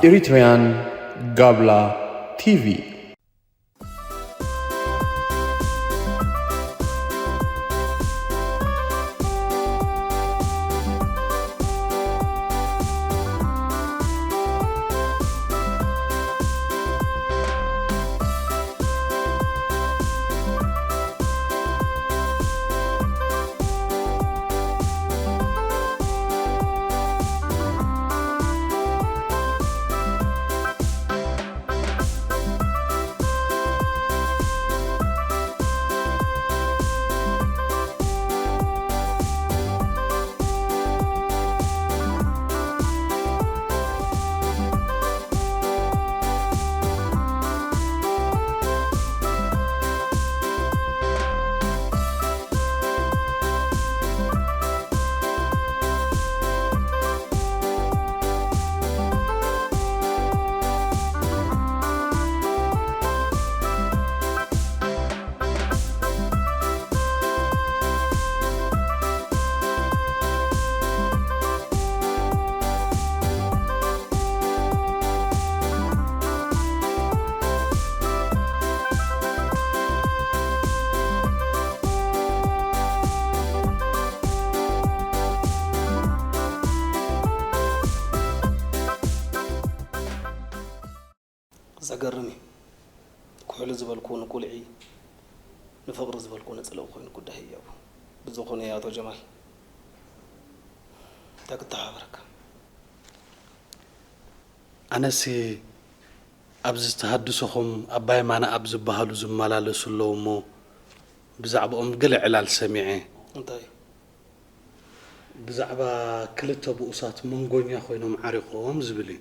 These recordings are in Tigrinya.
Eritrean Gabla T V. ዘገርም እዩ። ኩሕሊ ዝበልኩዎ ንቁልዒ፣ ንፍቕሪ ዝበልኩዎ ንጽልኢ ኮይኑ ጉዳይ ህያቡ። ብዝኾነ ኣቶ ጀማል፣ እንታይ ክተሓባበረካ? ኣነሲ ኣብዚ ተሃድሶኹም ኣባይ ማነ ኣብ ዝበሃሉ ዝመላለሱ ኣለዉ እሞ፣ ብዛዕባኦም ገለ ዕላል ሰሚዐ። እንታይ? ብዛዕባ ክልተ ብኡሳት መንጎኛ ኮይኖም ዓሪቖም ዝብል እዩ።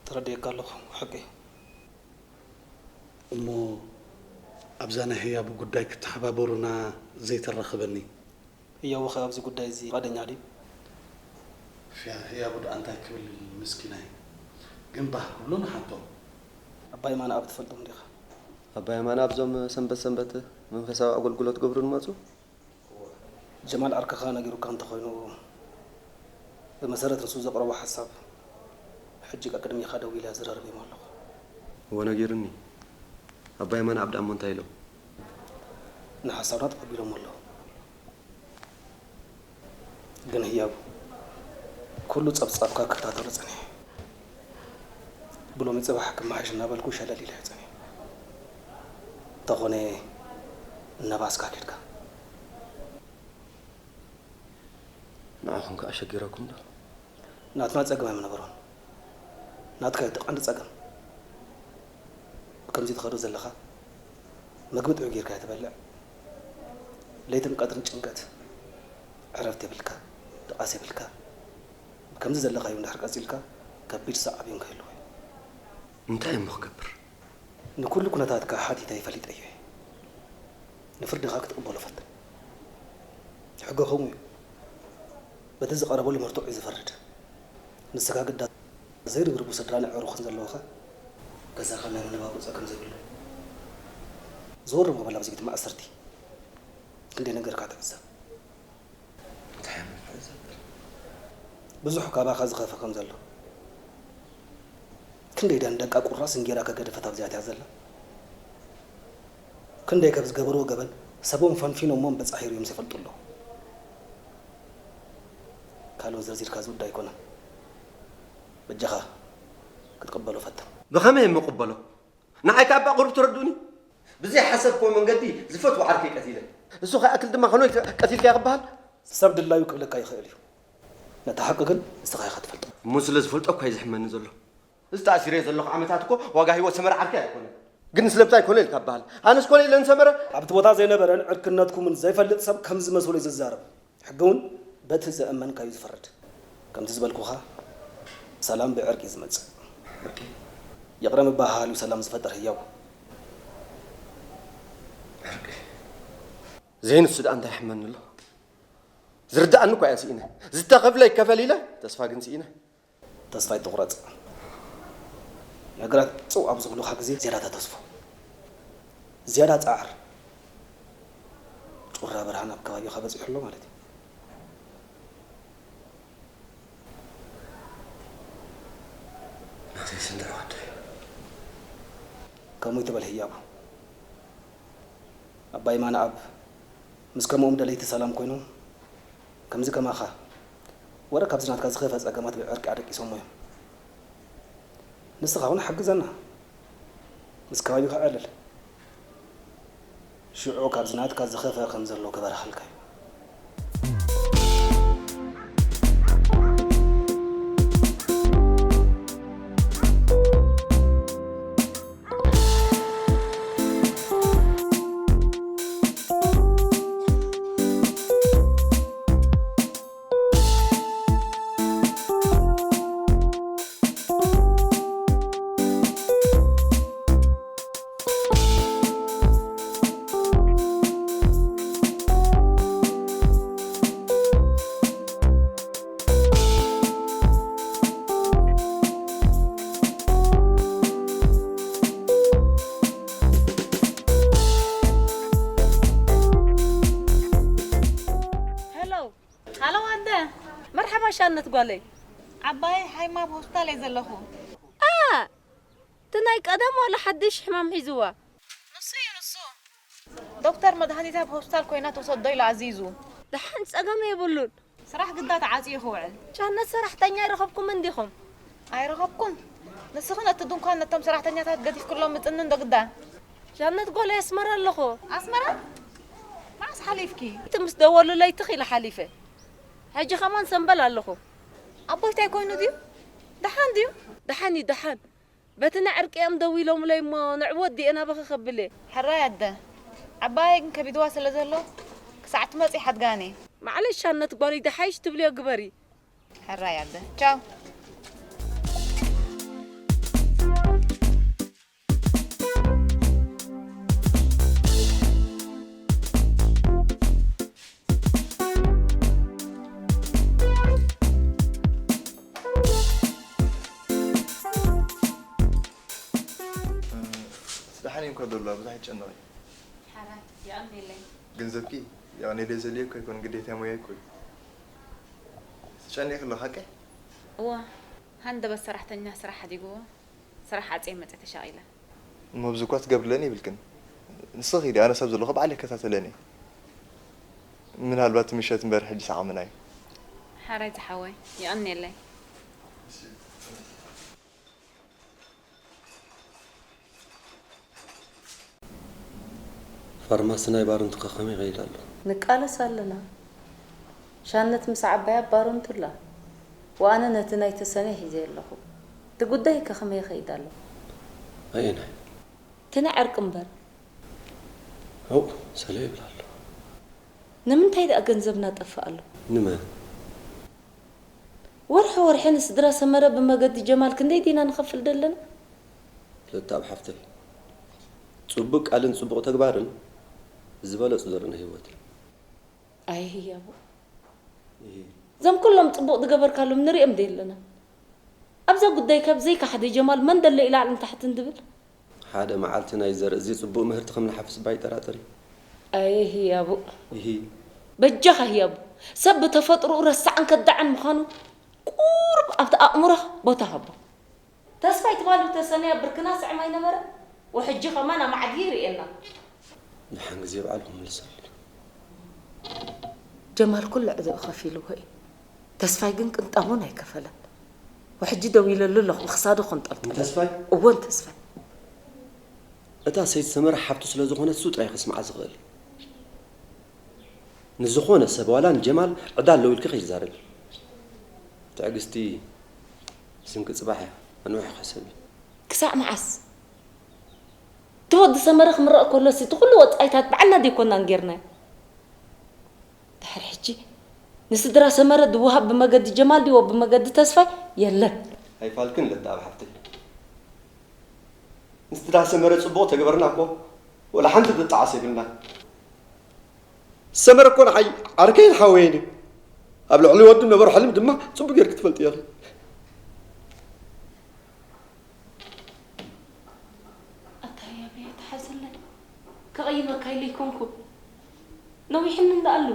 ተረዲኤካ ኣለኹ፣ ሓቂ። እሞ ኣብዛ ናይ ህያቡ ጉዳይ ክተሓባበሩና ዘይተራኽበኒ? ህያቡ ኸ ኣብዚ ጉዳይ እዚ ፍቓደኛ ድዩ? ፍያ-፣ ህያቡ ደኣ እንታይ ክብል ምስኪናይ። ግን ባህ ክብሎ ንሓቶ። ኣባይ ማነ ኣብ ትፈልጦም ዲኻ? ኣባይ ማነ ኣብዞም ሰንበት ሰንበት መንፈሳዊ ኣገልግሎት ክገብሩ ንመጹ? ጀማል ዓርክኻ ነጊሩካ እንተኾይኑ፣ ብመሰረት ንሱ ዘቕረቦ ሓሳብ፣ ሕጂ ቀቅድሚኻ ደው ኢለ ዝረርብ እየ ኣለኹ። እወ ነጊሩኒ። ኣባይ ማነ ኣብ ደኣ እሞ እንታይ ኢሎም? ንሓሳብና ተቐቢሎም ኣለዉ። ግን ህያቡ፣ ኩሉ ጸብጻብካ ክከታተሎ ጸኒሐ። ብሎሚ ጽባሕ ክመሓሽ እናበልኩ ሸለል ኢለ እየ ጸኒሐ። እንተኾነ እናባእስካ ኬድካ። ንዓኹም ከኣ ኣሸጊረኩም ዶ? ናትና ጸገም ኣይምነበሮን። ናትካ እዩ እቲ ቀንዲ ጸገም። ብከምዚ ትኸዶ ዘለኻ፣ መግቢ ጥዑይ ጌርካ እያ ትበልዕ። ለይትን ቀትርን ጭንቀት፣ ዕረፍቲ የብልካ፣ ድቓስ የብልካ። ብከምዚ ዘለኻዮ እንድሕር ቀጺልካ፣ ከቢድ ሳዕቤን ክህልዎ እዩ። እንታይ እሞ ክገብር? ንኩሉ ኩነታትካ ሓቲተ ይፈሊጠዮ እየ። ንፍርድኻ ክትቕበሎ ፈትን። ሕገ ከምኡ እዩ። በቲ ዝቐረበሉ መርትዖ እዩ ዝፈርድ። ንስኻ ግዳ ዘይርብርቡ ስድራን ኣዕሩኽን ዘለውኻ፣ ገዛኻ ናይ ምንባሩ ጸገም ዘይብሉ። ዘወር እሞ በል ኣብዚ ቤት ማእሰርቲ። ክንደይ ነገር ኢኻ ትዕዘብ። እንታይ እሞ ክዕዘብ? ብዙሕ ካባኻ ዝኸፍእ ከም ዘሎ። ክንደይ ደን ደቃ ቁራስ እንጌራ ከገደፈት ኣብዚኣ እቲኣ ዘላ። ክንደይ ከብ ዝገበርዎ ገበን ሰቦም ፈንፊኖሞም በጻሒ ርእዮም ዝፈልጡ ኣለዉ። ካልኦት ዘርዚርካ ዝውዳ ኣይኮነን። በጃኻ ክትቅበሎ ፈትን። ብኸመይ እሞ እቕበሎ? ንዓይ ከኣ ብኣቕሩብ ተረድኡኒ። ብዘይሓሰብክዎ መንገዲ ዝፈትዎ ዓርከይ ቀቲለ። እሱ ከይኣክል ድማ ከኖይ ቀቲልካዮ ክበሃል? ሰብ ድላዩ ክብለካ ይኽእል እዩ። ነታ ሓቂ ግን ንስኻ ኢኻ ትፈልጦ። እሞ ስለ ዝፈልጦ እኳ እዩ ዘሕመኒ ዘሎ። እዚ ተኣሲረዮ ዘለኹ ዓመታት እኮ ዋጋ ህይወት ሰመረ ዓርከይ ኣይኮነን። ግን ስለምንታይ ኮነ ኢልካ በሃል? ኣነስ ኮነ ኢለ ንሰመረ? ኣብቲ ቦታ ዘይነበረን ዕርክነትኩምን ዘይፈልጥ ሰብ ከምዚ መስሎ እዩ ዝዛረብ። ሕጊ እውን በቲ ዘእመንካዩ ዝፈርድ። ከምቲ ዝበልኩኻ፣ ሰላም ብዕርቂ እዩ ዝመጽእ። ዕርቂ? ይቕረ ምብሃሃል እዩ ሰላም ዝፈጥር ህያው። ዕርቂ? ዘይንሱ ደኣ እንታይ ይሕመኒ ኣሎ? ዝርድኣኒ እኳ እየ ስኢነ። ዝተኸፍለ ይከፈል ኢለ ተስፋ ግን ስኢነ። ተስፋ ኣይትቑረጽ። ነገራት ጽው ኣብ ዝብሉኻ ግዜ ዝያዳ ተተስፎ። ዝያዳ ጻዕር። ቁራ ብርሃን ኣብ ከባቢኻ በጺሑ ኣሎ ማለት እዩ። ናተይ ስንድሮ ወደይ። ከምኡ ይትበል ህያቡ። ኣባ የማነኣብ ምስ ከምኦም ደለይቲ ሰላም ኮይኖም፣ ከምዚ ከማኻ ወረ ካብዚ ናትካ ዝኸፈ ጸገማት ብዕርቂ ኣደቂሶሞ እዮም። ንስኻ እውን ሓግዘና፣ ምስ ከባቢኻ ዕልል። ሽዑ ካብዚ ናትካ ዝኸፈ ከም ዘሎ ክበርሃልካ እዩ። ሄሎ። ሃሎ ኣደ። መርሓባ ሻነት ጓለይ። ዓባይ ሓይማ ኣብ ሆስፒታል እየ ዘለኹ። ኣ! እቲ ናይ ቀደም ዋላ ሓድሽ ሕማም ሒዝዋ? ንሱ እዩ ንሱ። ዶክተር መድሃኒት ኣብ ሆስፒታል ኮይና ትውሰዶ ኢሉ ኣዚዙ። ደሓን ጸገም የብሉን። ስራሕ ግዳ ተዓጽዩ ክውዕል። ሻነት ሰራሕተኛ ኣይረኸብኩምን ዲኹም? ኣይረኸብኩን። ንስኽን እቲ ድንኳን ነቶም ሰራሕተኛታት ገዲፍክሎም ምጽንን ዶ ግዳ? ሻነት ጓለይ ኣስመራ ኣለኹ። ኣስመራ? መዓስ ሓሊፍኪ? እቲ ምስ ደወሉ ለይቲ ኺለ ሓሊፈ። ሕጂ ኸማን ሰምበል ኣለኹ። ኣቦይ እንታይ ኮይኑ ድዩ? ደሓን ድዩ? ደሓን እዩ፣ ደሓን። በቲ ናይ ዕርቂ እዮም ደዊሎምለይ እሞ ንዕወት ድየ ናባኺ ከብል እየ። ሕራይ ኣደ። ዓባየይ ግን ከቢድዋ ስለ ዘሎ ክሳዕ ትመጺ ሓድጋኒ። ማዕለሽ ሻነት ጓለይ ደሓይሽ ትብልዮ ግበሪ። ሕራይ ኣደ። ቻው። ደሓን እየ እንኳ ዘሎ ብዙሕ ኣይትጨነቒ። ሓራይ የቐንየለይ። ገንዘብኪ የቐንየለይ ዘልዮ እኮ ኣይኮን ግዴታ ሞያ እኮ እዩ። ትጨነቂ ከሎ ሓቀይ? እዋ ሃንደበት ሰራሕተኛ ስራሕ ሓዲግዎ። ስራሕ ዓጽየ መጸ ተሻቒለ። እሞ ብዚ እኳ ትገብርለኒ ይብልክን። ንስኺ ኪዲ ኣነ ሰብ ዘለኹ ባዕለይ እከታተለኒ። ምናልባት ምሸት እምበር ሕጂ ሰዓምና እዩ። ሓራይ ዝሓወይ የቐንየለይ። ፋርማሲ ናይ ባረንቱ ከ ከመይ ይኸይድ ኣሎ? ንቃለስ ኣለና። ሻነት ምስ ዓባያ ኣብ ባረንቱ ኣላ። ወኣነ ነቲ ናይ ተሰነይ ሒዘ ኣለኹ። እቲ ጉዳይ ከ ከመይ ይኸይድ ኣሎ? ኣየናይ? እቲ ናይ ዕርቂ እምበር። ኣው፣ ሰለ ይብል ኣሎ። ንምንታይ ደኣ ገንዘብና ጠፍእ ኣሎ? ንመን? ወርሒ ወርሒ ንስድራ ሰመረ ብመገዲ ጀማል ክንደይ ዲና ንኸፍል ዘለና? ለታብ ሓፍተይ፣ ጽቡቅ ቃልን ጽቡቅ ተግባርን ዝበለጹ ዘርኢ ናይ ህይወት እዩ። ኣይ ህያቡ። እሂ። እዞም ኩሎም ጽቡቅ ዝገበርካሎም ንሪኦም ደይ ኣለና። ኣብዛ ጉዳይ ካብ ዘይካሕደ ጀማል መን ደሎ ኢላዕልን ታሕትን ድብል? ሓደ መዓልቲ ናይ ዘርእዚ ጽቡቕ ምህርቲ ከም ንሓፍስ እባ ኣይጠራጠሪ። ኣየ ህያቡ። እሂ። በጃኻ ህያቡ። ሰብ ብተፈጥሮኡ ረሳዕን ከዳዕን ምዃኑ ቁሩብ ኣብቲ ኣእምሮኻ ቦታ ሃቦ። ተስፋይ ትማሊ ብተሰነያ ብርክና ስዕም ኣይነበረ? ወሕጂ ኸማን ኣማዕድዩ ይርእየና። ደሓን ግዜ በዓል ክምልሰሉ። ጀማል ኩሉ ዕዳኡ ከፊልዎ እዩ። ተስፋይ ግን ቅንጣብ እውን ኣይከፈለን። ወሕጂ ደዊለሉ ኣለኹ፣ ብኽሳዱ ከንጠልጥሎ። ንተስፋይ? እወ፣ ንተስፋይ። እታ ሰይቲ ሰመረ ሓፍቱ ስለ ዝኾነት፣ እሱ ጥራይ ከስምዓ ዝኽእል። ንዝኾነ ሰብ፣ ዋላ ንጀማል፣ ዕዳ ኣለዎ ኢልኪ ከይትዛረቢ። ትዕግስቲ ስንቂ ጽባሕ እያ፣ ኣንዊሑ ክሕሰብ እዩ። ክሳዕ መዓስ? እቲ ወዲ ሰመረ ክምረቕ ከሎሲ፣ እቲ ኩሉ ወጻኢታት ባዕልና ደይኮናን ጌርናዮ? ድሕሪ ሕጂ ንስድራ ሰመረ ድወሃብ ብመገዲ ጀማል ድዩ ብመገዲ ተስፋይ? የለን። ኣይፋልክን ለተኣብ ሓፍተይ። ንስድራ ሰመረ ጽቡቕ ተገበርና እኮ፣ ወላ ሓንቲ ዝጠዓስ የብልናን። ሰመረ እኮ ንዓይ ዓርከይን ሓወይን እዩ። ኣብ ልዕሊ ወዱ ነበሮ ሕልሚ ድማ ጽቡቕ ጌርኪ ትፈልጥዮ ኢኺ። ኣታ ህያበይ ኣይትሓዝለይ። ክቕይመካ ኢለ ኣይኮንኩን። ነዊሕኒ እንዳኣሉ።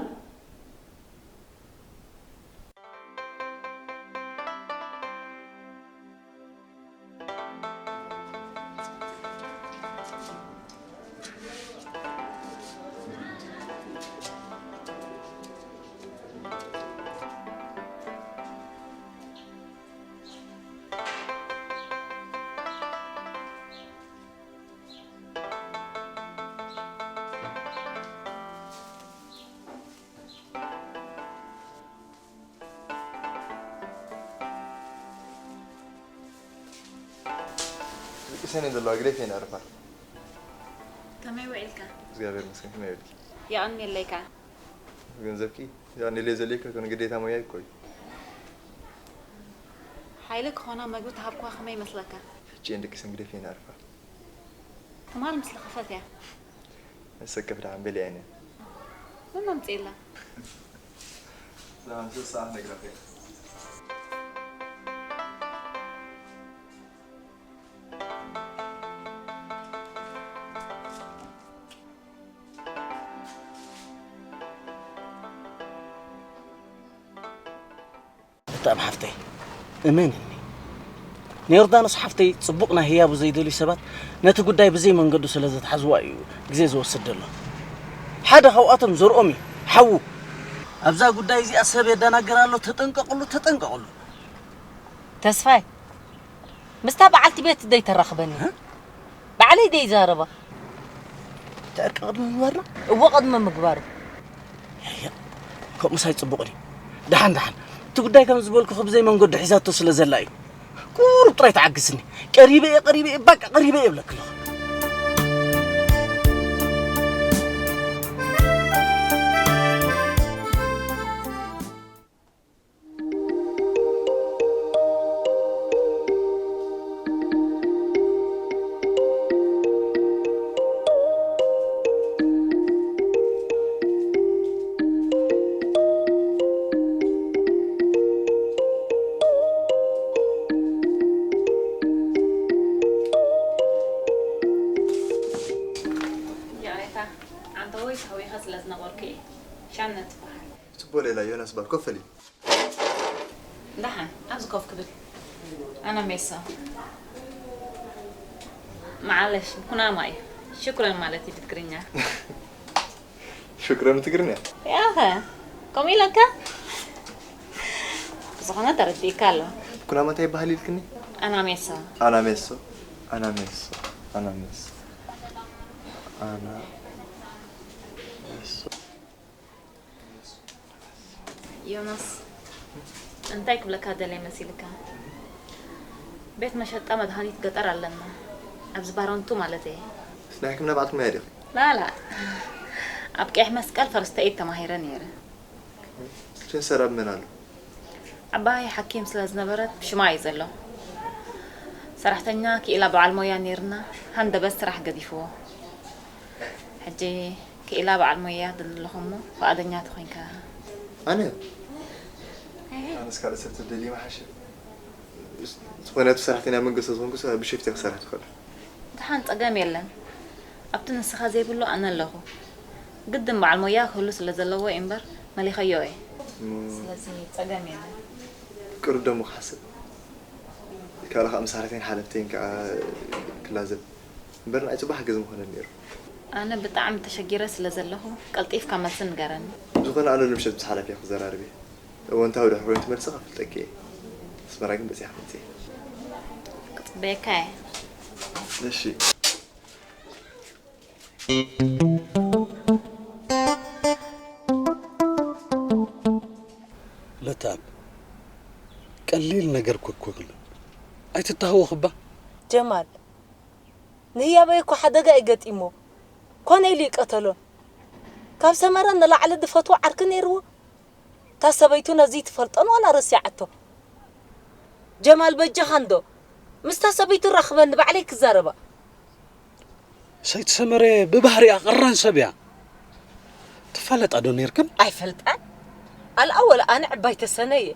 ደቂሰን ዘለዋ ግደፊ የንዕርፋ። ከመይ ውዒልካ? እግዚኣብሔር ይመስገን። ከመይ ውዒልኪ? የቐንየለይካ። ገንዘብኪ የቐንየለይ ዘለይካ ኮነ ግዴታ ሞያ ይኮዩ። ሓይሊ ክኾና መግቢ ተሃብኳ ከመይ ይመስለካ? ሕጂ እየን ደቂሰን ግደፊ የንዕርፋ። ትማል ምስለ ክፈት እያ። ንሰከፍ ደሓን በሊዐን እየን። መን ኣምፅእላ? ንስኻ ክነግረኺ እየ። ብጣዕሚ ሓፍተይ እመንኒ ንዮርዳኖስ ሓፍተይ ጽቡቕ ናይ ህያቡ ዘይደልዩ ሰባት ነቲ ጉዳይ ብዘይ መንገዱ ስለ ዘትሓዝዋ እዩ ግዜ ዝወስድ ዘሎ ሓደ ካብኣቶም ዘርኦም እዩ ሓዉ ኣብዛ ጉዳይ እዚኣ ሰብ የደናግር ኣሎ ተጠንቀቕሉ ተጠንቀቕሉ ተስፋይ ምስታ በዓልቲ ቤት ደይተራኽበኒ ባዕለይ ደይዛረባ እቲ ዕርቂ ቅድሚ ምግባርና እዎ ቅድሚ ምግባሩ ከምኡስ ኣይፅቡቕን እዩ ደሓን ደሓን እቲ ጉዳይ ከም ዝበልኩ ብዘይ መንገዱ ሒዛቶ ስለ ዘላ እዩ ቁሩብ ጥራይ ተዓግስኒ ቀሪበ እየ ቀሪበ እየ ባቃ ቀሪበ እየ እብለክ ኣለኹ ይቕሬታ፣ ዓንተቦይ ተሃዊኸ ስለ ዝነበርኩ እየ። ሻነት ትበሃል። ጽቡቕ ሌላ፣ ዮናስ በል፣ ኮፍ በል። ደሓን፣ ኣብዚ ኮፍ ክብል። ኣና ሜሶ። መዓለሽ፣ ብኩናማ እዩ። ሽኩረን ማለት እዩ ብትግርኛ። ሽኩረን ብትግርኛ? ያኸ፣ ከምኡ ኢለካ? ብዝኾነ ተረዲእካ ኣሎ። ኩናማ እንታይ ይበሃል ኢልክኒ? ኣናሜሶ። ኣናሜሶ። ኣናሜሶ። ኣናሜሶ። ኣናሜሶ። ዮናስ፣ እንታይ ክብለካ ደልየ መሲልካ? ቤት መሸጣ መድሃኒት ገጠር ኣለና። ኣብዚ ባረንቱ ማለተይ። ናይ ሕክምና በዓልቲ ሞያ ዲኺ? ላላ። ኣብ ቀይሕ መስቀል ፈርስት ኤይድ ተማሂረ ነይረ። ሴንሰር ኣብ መን ኣሎ? ዓባይ ሓኪም ስለ ዝነበረት ብሽማ እዩ ዘሎ። ሰራሕተኛ ክኢላ በዓል ሞያ ነይርና፣ ሃንደበት ስራሕ ገዲፍዎ። ሕጂ ክኢላ በዓል ሞያ ደሊ ኣለኹ እሞ ፍቓደኛ ተኾይንካ። ኣነ? ኣነስ ካልእ ሰብ ተደልዪ ምሓሸ። ዝኾነ እቲ ሰራሕተኛ መንግስቲ ዝኾንኩስ ብሽፍት እየ ክሰርሕ ትኽእል። ደሓን ጸገም የለን። ኣብቲ ንስኻ ዘይብሉ ኣነ ኣለኹ። ግድን በዓል ሞያ ክህሉ ስለ ዘለዎ እዩ እምበር መሊኸዮ እየ። ስለዚ ጸገም የለን። ቅሩብ ደሞ ክሓስብ። ካልእ ከዓ ምስ ሓለፍተይን ሓለፍተይን ከዓ ክላዘብ። እምበር ንዓይ ጽቡቕ ሓገዝ ምኾነኒ ነይሩ። ኣነ ብጣዕሚ ተሸጊረ ስለ ዘለኹ ቀልጢፍካ መልሲ ንገረኒ። ብዝኾነ ኣነ ሎምሸት ምስ ሓላፊ ክዘራረብ እየ። እወንታዊ ድሕሪ ኮይኑ ትመልሲ ከፍልጠኪ እየ። ኣስመራ ግን በጺሐ ክመጽእ እየ። ክጽበየካ እየ። እሺ። ለታብ ቀሊል ነገር ኮኮግሉ ኣይትታህወኽባ ጀማል ንህያበይ እኮ ሓደጋ እዩ ገጢሞ ኮነ ኢሉ ይቀተሎ ካብ ሰመረ ንላዕሊ ዝፈትዎ ዓርኪ ነይርዎ እታ ሰበይቱ ነዚ ትፈልጦን ዋላ ረሲዓቶ ጀማል በጃኻ እንዶ ምስታ ሰበይቱ ራኽበኒ ባዕለይ ክዛረባ ሰይቲ ሰመረ ብባህሪኣ ቐራን ሰብ እያ። ትፋለጣ ዶ ኔርክን? ኣይፈልጣን። ኣልኣ ወላ ኣነ ዕባይ ተሰነ እየ።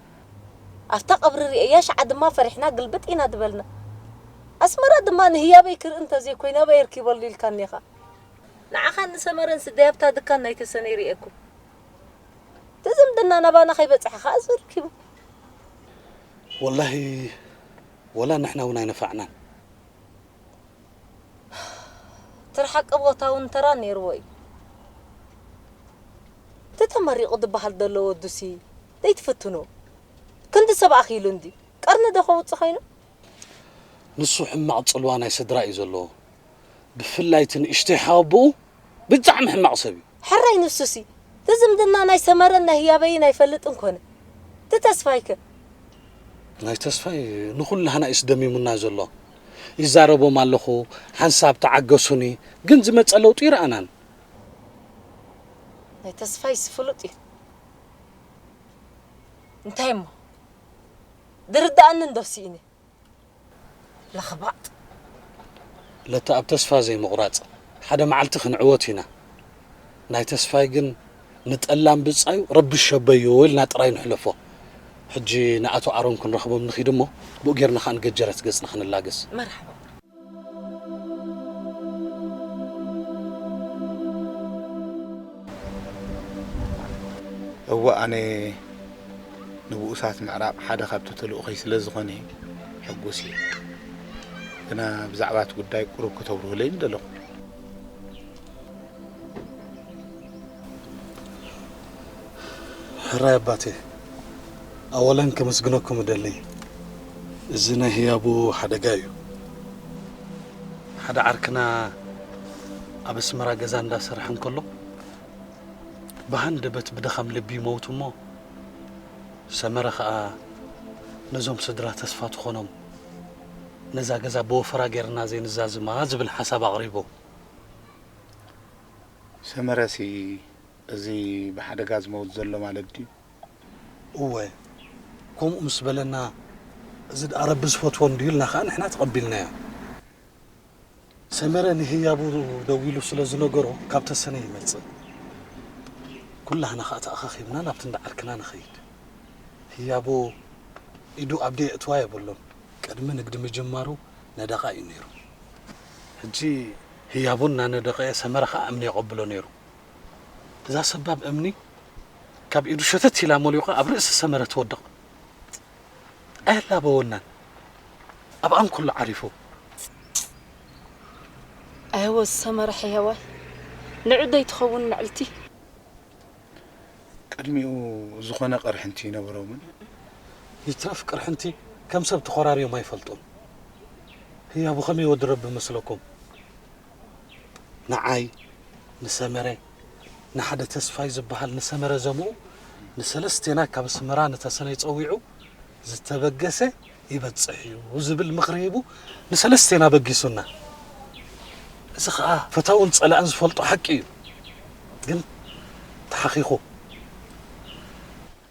ኣብታ ቐብሪ ርእየያ ሽዓ ድማ ፈሪሕና ግልብጥ ኢና ዝበልና። ኣስመራ ድማ ንህያበይ ክርኢ እንተዘይኮይነ ኣበይ ኣርኪበሉ ኢልካኒ ኢኻ። ንዓኻን ንሰመረን ስደይ ኣብታ ድካን ናይ ተሰነይ ርእየኩም። እቲ ዝምድና ናባና ከይበጽሐ ከኣ ዝብል ኪቡ። ወላሂ ወላ ንሕና እውን ኣይነፋዕናን። ትርሓቂ ቦታ እውን ተራ ነይርዎ እዩ። እቲ ተመሪቑ ዝበሃል ዘሎ ወዱሲ ዘይትፍትኖ። ክንዲ ሰብ ኣኺሉ እንዲ ቀርኒ ዶ ከውጽእ ኮይኑ? ንሱ ሕማቕ ጽልዋ ናይ ስድራ እዩ ዘለዎ። ብፍላይ እቲ ንእሽተይ ሓወቦኡ ብጣዕሚ ሕማቕ ሰብ እዩ። ሕራይ ንሱሲ እቲ ዝምድና ናይ ሰመረን ናይ ህያበይን ኣይፈልጥን ኮነ። እቲ ተስፋይከ? ናይ ተስፋይ ንኹላህና እዩስ ደሚሙና ዘሎ። ይዛረቦም ኣለኹ፣ ሓንሳብ ተዓገሱኒ፣ ግን ዝመጸ ለውጢ ይረኣናን። ናይ ተስፋይስ ፍሉጥ እዩ። እንታይ እሞ ድርዳኣኒ እንዶ ስኢነ። ለኽባጥ ለተ ኣብ ተስፋ ዘይምቑራጽ ሓደ መዓልቲ ክንዕወት ኢና። ናይ ተስፋይ ግን ንጠላም ብጻዩ ረቢ ሸበዮ ኢልና ጥራይ ንሕለፎ። ሕጂ ንኣቶ ኣሮን ክንረኽቦም ንኺድ እሞ ብኡ ጌርና ኸኣ ንገጀረት ገጽና ክንላገስ። መርሓባ። እወ ኣነ ንብኡሳት ምዕራቕ ሓደ ካብቲ ተልእኾይ ስለ ዝኾነ ሕጉስ እየ። ግና ብዛዕባ እቲ ጉዳይ ቁሩብ ከተብርሁለይ ምደለኹ። ሕራይ ኣባቴ፣ ኣወለን ከመስግነኩም እደሊ። እዚ ናይ ህያቡ ሓደጋ እዩ። ሓደ ዓርክና ኣብ ኣስመራ ገዛ እንዳሰርሐ እንከሎ ብሃንደበት ብድኻም ልቢ ይመውት እሞ ሰመረ ኸኣ ነዞም ስድራ ተስፋ ትኾኖም ነዛ ገዛ ብወፈራ ጌርና ዘይንዛዝማ ዝብል ሓሳብ ኣቕሪቡ። ሰመረሲ እዚ ብሓደጋ ዝመውት ዘሎ ማለት ድዩ? እወ ከምኡ ምስ በለና እዚ ደኣ ረቢ ዝፈትዎ እንድዩ ኢልና ኸኣ ንሕና ተቐቢልናዮ። ሰመረ ንህያቡ ደዊሉ ስለ ዝነገሮ ካብ ተሰነ ይመጽእ። ኩላህና ኸኣ ተኣኻኺብና ናብቲ እንዳ ዓርክና ንኸይድ። ህያቡ ኢዱ ኣብ ደየእትዋ የብሉን። ቅድሚ ንግዲ ምጅማሩ ነደቓ እዩ ነይሩ። ሕጂ ህያቡ እናነደቐ ሰመረ ኸኣ እምኒ የቐብሎ ነይሩ። እዛ ሰባብ እምኒ ካብ ኢዱ ሸተት ኢላ መሊቑ ኣብ ርእሲ ሰመረ ትወድቕ። ኣየላበወናን። ኣብኣ እንከሎ ዓሪፉ። ኣይወ ሰመረ ሕያዋይ ንዑ ደይትኸውን ምዕልቲ። ቅድሚኡ ዝኾነ ቅርሕንቲ ይነበሮምን? ይትረፍ ቅርሕንቲ ከም ሰብ ተኾራርዮም ኣይፈልጡን። ህያቡ ከመይ ወዲ ረቢ መስለኩም? ንዓይ፣ ንሰመረ፣ ንሓደ ተስፋይ ዝበሃል ንሰመረ ዘምኡ ንሰለስቴና ካብ ኣስመራ ንተሰነይ ጸዊዑ ዝተበገሰ ይበጽሕ እዩ ዝብል ምኽሪ ሂቡ ንሰለስቴና በጊሱና። እዚ ኸኣ ፈታውን ጸላእን ዝፈልጦ ሓቂ እዩ። ግን ተሓኺኹ።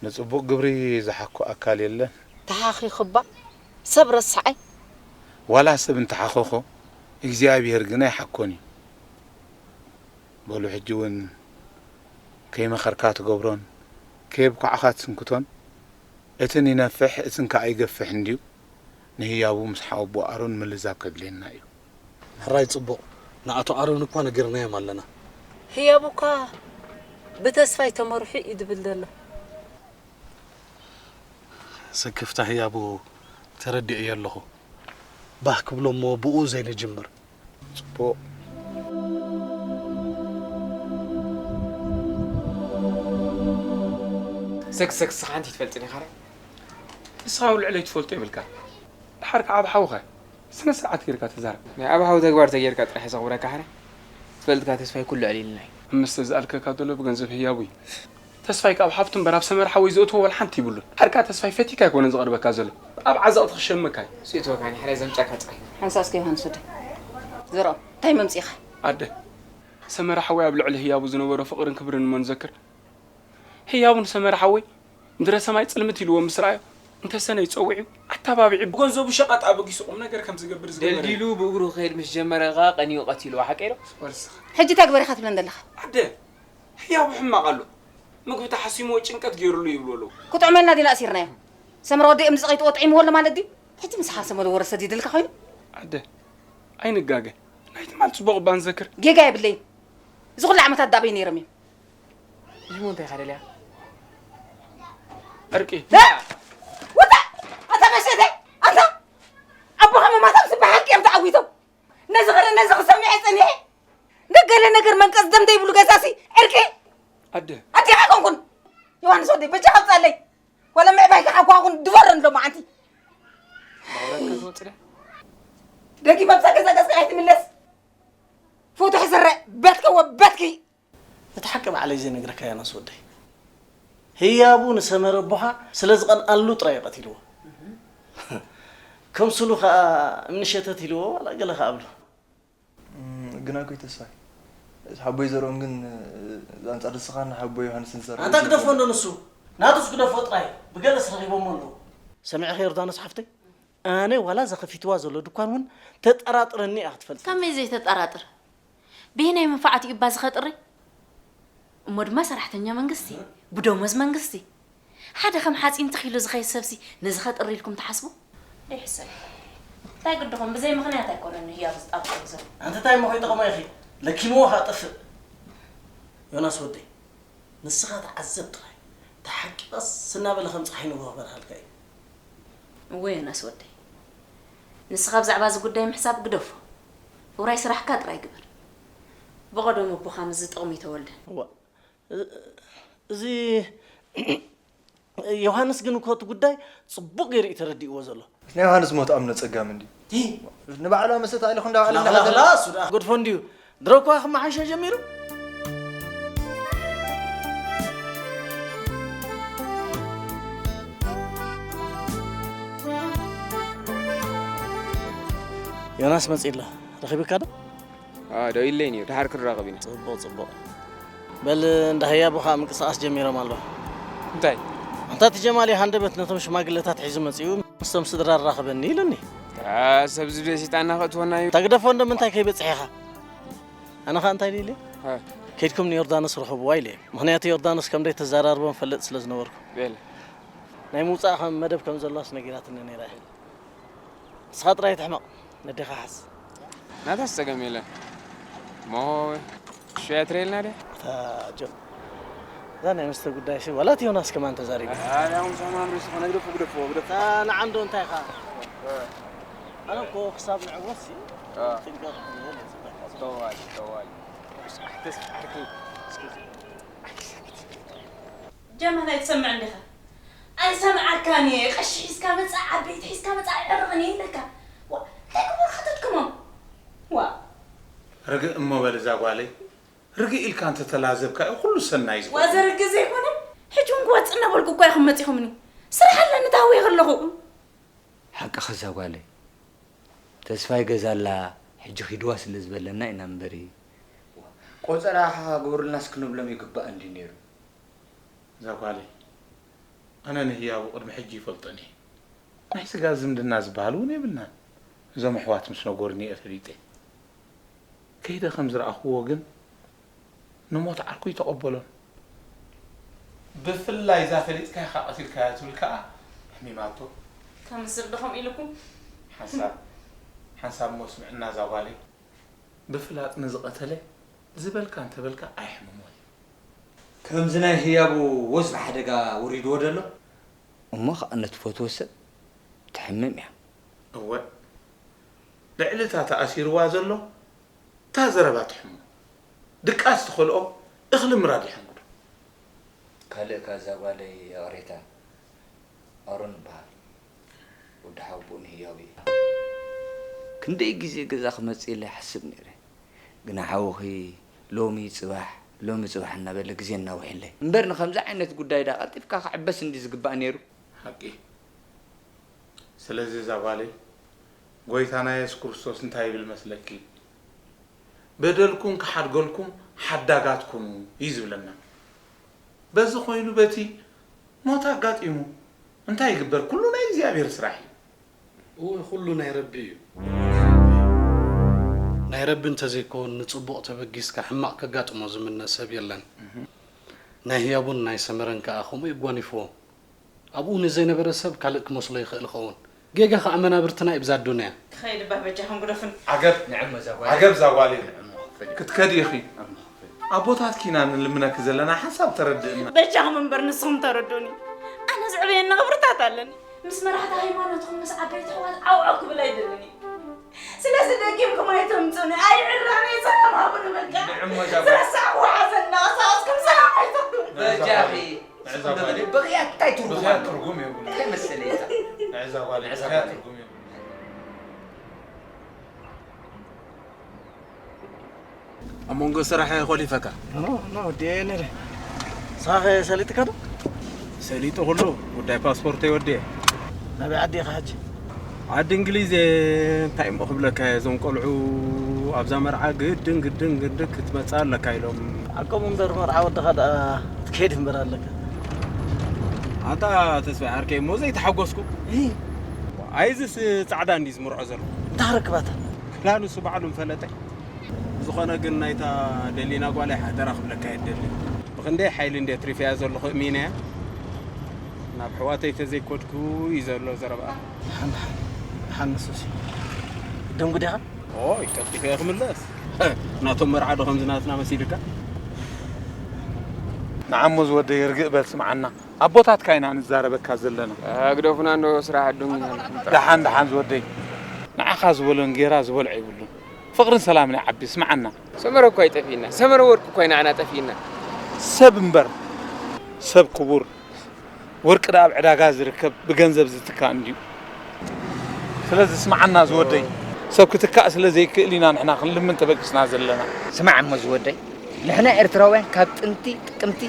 ንጽቡቕ ግብሪ ዝሓኮ ኣካል የለን። ተሓኺኹ እባ ሰብ ረስዓይ። ዋላ ሰብ እንተሓኸኾ እግዚኣብሄር ግን ኣይሓኮን እዩ። በሉ ሕጂ እውን ከይመኸርካ ትገብሮን ከየብኳዕኻ ትስንክቶን፣ እትን ይነፍሕ እትን ከኣ ይገፍሕ እንድዩ። ንህያቡ ምስ ሓወቦ ኣሮን ምልዛብ ከድልየና እዩ። ሕራይ ጽቡቕ፣ ንኣቶ ኣሮን እኳ ነጊርናዮም ኣለና። ህያቡ እኳ ብተስፋይ ተመርሑ እዩ ድብል ዘሎ። ስክፍታ ህያቡ ተረዲኤዮ ኣለኹ። ባህ ክብሎ እሞ ብኡ ዘይንጅምር። ጽቡቕ። ሰክሰክ ስኻ ሓንቲ ትፈልጥን ኢኻ ረ? ንስኻ ኣብ ልዕለይ ትፈልጦ ይብልካ። ድሓር ከዓ ኣብ ሓውኻ ስነ ስርዓት ጌርካ ተዛረብ። ናይ ኣብ ሓው ተግባር ተጌርካ ጥራሕ ዘኽብረካ ሓረ ትፈልጥካ ተስፋይ ኩሉ ዕሊልና እዩ። እምስተ ዝኣልከካ ዘሎ ብገንዘብ ህያቡ እዩ። ተስፋይ ካብ ሓፍቱ እምበር ኣብ ሰመረ ሓወይ ዘእትዎ ዋላ ሓንቲ ይብሉን። ሓርካ ተስፋይ ፈቲካ ኣይኮነን ዝቐርበካ ዘሎ። ኣብ ዓዘቕቲ ክሸመካ እዩ። ስእትወካ ንሕራይ ዘምጻካ ጥራይ። ሓንሳስ ከ ዮሃንስ ወደይ። ዘርኦም እንታይ መምጺኻ? ኣደ ሰመረ ሓወይ ኣብ ልዕሊ ህያቡ ዝነበሮ ፍቕርን ክብርን እሞ ንዘክር። ህያቡ ንሰመረ ሓወይ ምድረ ሰማይ ጽልምት ኢልዎ ምስ ረኣዮ እንተሰነ ይጸውዕ እዩ ኣተባቢዑ ብገንዘቡ ሸቐጥ ኣበጊሱ ቁም ነገር ከም ዝገብር ዝገበረ እዩ። ደልዲሉ ብእግሩ ክኸይድ ምስ ጀመረ ከኣ ቀንዩ ቀቲልዎ ሓቀይ ዶ? ወርስኻ። ሕጂ እንታይ ግበር ኢኻ ትብለን ዘለኻ? ኣደ ህያቡ ሕማቕ ኣሎ። ምግቢ ተሓሲምዎ ጭንቀት ገይሩሉ ይብሉ ኣለዉ። ክጥዕመልና ዲና ኣሲርናዮ? ሰምረ ወዲ እምኒ ጸቒጥዎ ጥዒምዎ ኣሎ ማለት ድዩ? ሕጂ ምስ ሓሰመሉ ወረ ሰዲድልካ ኮይኑ? ኣደ ኣይንጋገ። ናይ ትማል ጽቡቕ እባ ንዘክር። ጌጋ የብለይን። እዚ ኩሉ ዓመታት ዳበይ ነይሮም እዮም? ይሞ እንታይ ካደልያ ዕርቂ ውጣ! ኣታ መሸተ ኣታ ኣቦኻ መማታም ስበሓቂ እዮም ተዓዊቶም። ነዚ ኸረ ነዚ ክሰምዐ ጸኒሐ ንገለ ነገር መንቀጽ ደም ዘይብሉ ገዛሲ ዕርቂ ኣደ ኣዴኻ ኮንኩን። ዮሃንስ ወደይ በጃ ከብጻለይ። ወላ ምዕባይ ከሓኳኹን ድፈረን ሎ መዓንቲ ባውረካ ዝወፅደ ደጊ መብዛ ገዛ ገዝካ ኣይትምለስ። ፎቶ ሕዝረ በትከ ወበትኪ። እቲ ሓቂ ባዕለይ ዘይነግረካ ዮናስ ወደይ፣ ህያቡ ንሰመረ ኣቦኻ ስለ ዝቐንኣሉ ጥራይ እዩ ቀቲልዎ። ከምስሉ ኸኣ እምኒ ሸተት ኢልዎ ዋላ ገለ ኸኣ ኣብሉ። ግና ኮይ ተስፋይ፣ እቲ ሓቦይ ዘርኦም ግን ኣንጻር ንስኻን ሓቦይ ዮሃንስን ዝሰርሕ ኣንታ ግደፎ እንዶ ንሱ ናቱስ ግደፎ ጥራይ። ብገለስ ረኺቦሞ ኣለዉ። ሰሚዕኺ ዮርዳኖስ ሓፍተይ፣ ኣነ ዋላ እዛ ከፊትዋ ዘሎ ድኳን እውን ተጠራጥረኒ እያ ክትፈልጥ። ከመይ ዘይተጠራጥር? በየናይ መንፋዓት እዩ እባ ዝኸጥሪ? እሞ ድማ ሰራሕተኛ መንግስቲ፣ ብደሞዝ መንግስቲ። ሓደ ከም ሓፂን ተኺሉ ዝኸይድ ሰብሲ ነዚ ኸጥሪ ኢልኩም ትሓስቡ? ደይ ሕሰብ። እንታይ ግድኹም? ብዘይ ምኽንያት ኣይኮነን ንህያብ ዝጣብቆ ዘሎ። ኣንቲ እንታይ እሞ ከይጠቕሞ ኢኺ? ለኪምዎ ኸኣ ጠፍእ። ዮናስ ወደይ፣ ንስኻ ተዓዘብ ጥራይ። ተሓቂ ቀስ እናበለ ከም ፀሓይ ንግሆ ክበርሃልካ እዩ። እወ ዮናስ ወደይ፣ ንስኻ ብዛዕባ እዚ ጉዳይ ምሕሳብ ግደፎ። ውራይ ስራሕካ ጥራይ ግበር። ብቐደሙ ኣቦኻ ምስዚ ጥቕሚ ተወልደ። እዋ፣ እ- እዚ ዮሃንስ ግን እኮ እቲ ጉዳይ ጽቡቕ ገይሩ እዩ ተረዲእዎ ዘሎ። ናይ ዮሃንስ ሞት ኣምነ ጸጋም እንዲ ንባዕሉ ኣመሰት ኣኢልኹ እንዳባዕሉ ላኽላኽላ እሱ ደኣ ገድፎ እንድዩ። ድሮ እኳ ክመሓሾ ጀሚሩ። ዮናስ መጺኡ ኣሎ። ረኺብካ ዶ? ደው ኢለይ ነይሩ። ድሓር ክራኸብ ኢና። ጽቡቕ ጽቡቕ። በል እንዳ ህያቡ ኸኣ ምንቅስቓስ ጀሚሮም ኣለዉ። እንታይ? ኣንታ እቲ ጀማሊ ሃንደበት ነቶም ሽማግለታት ሒዙ መጺኡ ምስቶም ስድራ ኣራኽበኒ ኢሉኒ። ሰብ ዝብለ ሰይጣንና ከእትወና እዩ። ታግደፎ እንዶ ምንታይ ከይበጽሕ ኢኻ? ኣነ ኸኣ እንታይ ኢለ? ከይድኩም ንዮርዳኖስ ርኸብዋ ኢለ። ምኽንያቱ ዮርዳኖስ ከም ደይ ተዘራርቦም ፈልጥ ስለ ዝነበርኩ። በል። ናይ ምውጻእ ከም መደብ ከም ዘሎስ ነጊራትኒ ነይራ እያ። ንስኻ ጥራይ ትሕመቕ ነዴኻ ሓዝ። ናታስ ጸገም የለን። እሞ ሽያ ትረየልና ድያ? ኣታ ጆን፣ እዛ ናይ መስተ ጉዳይሲ ዋላ እቲ ዮናስ ከማን ተዛሪቡ። ኣነ ኣሁን ሰማም ርስ ኾነ ግደፎ ግደፎ ግደፎ። ንዓንዶ እንታይ ኢኻ? ኣነ እኮ ክሳብ ንዕወትሲ ጥንቀቕ ክብል እየ ዝብል። ተዋይ ተዋይ። ተስፋ ዓርኪ እስኪ ጀማል ኣይትሰምዕን ዲኻ? ኣይሰምዓካን እየ። ቀሺ ሒዝካ መጻ፣ ዓበይቲ ሒዝካ መጻ፣ ኣይዕርቕን እየ ኢለካ። ዋ፣ እንታይ ግበሩ ከተድክሞም? ዋ። ርግእ እሞ በል እዛ ጓለይ፣ ርግእ ኢልካ እንተተላዘብካ እዩ ኩሉ ሰናይ ዋ ዝኾን። ዘርግእ ዘይኮነ፣ ሕጂ እውን ክወጽእ እናበልኩ እኳ ኢኹም መጺኹምኒ። ስራሕ ኣለኒ ተሃዊኸ ኣለኹ። ሓቅኺ እዛ ጓለይ። ተስፋይ ገዛ ኣላ ሕጂ ኺድዋ ስለ ዝበለና ኢና እምበሪ። ቆጸራ ሓኻ ግበሩልናስ ክንብሎም ይግባእ እንድዩ ነይሩ። እዛ ጓለይ፣ ኣነ ንህያቡ ቅድሚ ሕጂ ይፈልጦን እየ። ናይ ስጋ ዝምድና ዝበሃል እውን የብልናን። እዞም ኣሕዋት ምስ ነገሩኒ እየ ፈሊጠ። ከይደ ከም ዝረኣኽዎ ግን ንሞት ዓርኩ ይተቐበሎን። ብፍላይ እዛ ፈሊጥካያ ኢኻ ቀቲልካያ ትብል ከኣ ኣሕሚማቶ። ከምስል ዶ ከምኡ ኢልኩም? ሓንሳብ ሓንሳብ እሞ ስምዕና እዛ ጓለይ። ብፍላጥ ንዝቐተለ ዝበልካ እንተበልካ ኣየሕምሞን እዩ። ከምዚ ናይ ህያቡ ወዝቢ ሓደጋ ወሪድዎ ደሎ? እሞ ኸኣ ነቲ ፈትዎ ሰብ ተሕምም እያ። እወ ልዕሊ እታ ተኣሲርዋ ዘሎ እታ ዘረባ ትሕሞ። ድቃስ ትኸልኦ እኽሊ ምራድ ይሐንግዶ። ካልእ እካ እዛ ጓለይ ይቕሬታ ኣሮን ይበሃል። ወዲ ሓውቦኡ ንህያቡ እየ። ክንደይ ግዜ ገዛ ክመጽእ ኢለ ይሓስብ ነይረ። ግና ሓውኺ ሎሚ ጽባሕ ሎሚ ጽባሕ እናበለ ግዜ እናውሕለይ እምበር ንኸምዚ ዓይነት ጉዳይ ደኣ ቀልጢፍካ ክዕበስ እንዲ ዝግባእ ነይሩ። ሓቂ። ስለዚ እዛ ጓለይ፣ ጐይታና የሱስ ክርስቶስ እንታይ ይብል መስለኪ? በደልኩም ክሓድገልኩም ሓዳጋት ኩኑ እዩ ዝብለና። በዚ ኮይኑ በቲ ሞት ኣጋጢሙ እንታይ ይግበር? ኩሉ ናይ እግዚኣብሔር ስራሕ እዩ። እወ፣ ኩሉ ናይ ረቢ እዩ። ናይ ረቢ እንተዘይከውን ንጽቡቕ ተበጊስካ ሕማቕ ከጋጥሞ ዝምነ ሰብ የለን። ናይ ህያቡን ናይ ሰመረን ከኣ ከምኡ የጓኒፍዎ። ኣብኡ ንዘይነበረ ሰብ ካልእ ክመስሎ ይኽእል ይኸውን። ጌጋ ኸኣ መናብርትና እዩ ብዛ ኣዱንያ። ክኸይድ እባ በጃኹም ግደፉኒ። ዓገብ፣ ንዕም እዛ ጓል። ዓገብ እዛ ጓል እዩ። ክትከዲ ኢኺ። ኣቦታትኪ ኢና ንልምነኪ ዘለና ሓንሳብ ተረድእና። በጃኹም እምበር ንስኹም ተረዱኒ። ኣነ ዝዕበየኒ ክብርታት ኣለኒ። ምስ መራሕቲ ሃይማኖትኩም ምስ ዓበይቲ ኣሕዋት ዓውዓው ክብል ኣይደልን እየ። ስለዚ ደጊምኩም ኣይተምጹኒ። ኣይዕረቕን እየ። ሰላም ሃቡኒ በቃ። ንዕሞ እዛ ጓል። ዝረሳዕዎ ሓዘን እናቐሳቐስኩም ሰላም ኣይትኹኑ። በጃኺ። ንዕዛ ጓል። ብኽያት እንታይ ትርጉም ብኽያት ኣለዎ? ትርጉም የብሉን። እንታይ መሰለ እዛ? ንዕዛ ጓል ንዕዛ ብኽያት ጓል። ትርጉም የብሉን። ኣብ መንጎ ስራሕ ኮሊፈካ? ኖ፣ ኖ፣ ወዲኤ ነይረ። ንስኻ ኸ ሰሊጥካ ዶ? ሰሊጡ ኩሉ፣ ጉዳይ ፓስፖርተይ ወዲኤ። ናበይ ዓዲ ኢኻ ሕጂ? ዓዲ እንግሊዝ እየ። እንታይ እሞ ክብለካ እየ፣ እዞም ቆልዑ ኣብዛ መርዓ ግድን፣ ግድን፣ ግድን ክትመጽእ ኣለካ ኢሎም። ሓቆም እምበር መርዓ ወድኻ ደኣ ክትከይድ እምበር ኣለካ። ኣታ ተስፋይ ዓርከይ እሞ ዘይተሓጎስኩ። እይ። ኣይዝስ ጻዕዳ እንዲ ዝምርዖ ዘሎ። እንታይ ክረክባታ? ክዳኑ እሱ ባዕሉ ምፈለጠ። ዝኾነ ግን ናይታ ደሊና ጓል ሓደራ ክብለካ የደሊ። ብኽንደይ ሓይሊ እንደ ትሪፍያ ዘለኹ እሚነያ። ናብ ኣሕዋተይ ተዘይኮድኩ እዩ ዘሎ ዘረባኣ። ደሓን፣ ደሓን፣ ደሓን ንሱሲ። ደንጉ ዲኻ? ኦይ፣ ቀልጢፈ እየ ክምለስ። ናቶም መርዓ ዶ ከምዚ ናትና መሲልካ? ንዓሞ ዝወደይ ርግእ በል ስምዓና። ኣቦታትካ ኢና ንዛረበካ ዘለና። ኣግደፉና እንዶ ስራሕ ኣዱም ኢና። ደሓን፣ ደሓን ዝወደይ። ንዓኻ ዝበሎን ጌራ ዝበልዖ የብሉን። ፍቕርን ሰላምን ይዓቢ፣ ስምዓና። ሰመረ እኳ ይጠፊእና። ሰመረ ወርቂ እኳ ንዓና ጠፊእና። ሰብ እምበር፣ ሰብ ክቡር። ወርቂ ደኣ ኣብ ዕዳጋ ዝርከብ ብገንዘብ ዝትካእ እንድዩ። ስለዚ ስምዓና ዝወደይ፣ ሰብ ክትካእ ስለ ዘይክእል ኢና ንሕና ክንልምን ተበጊስና ዘለና። ስማዕ እሞ ዝወደይ፣ ንሕና ኤርትራውያን ካብ ጥንቲ ጥቅምቲ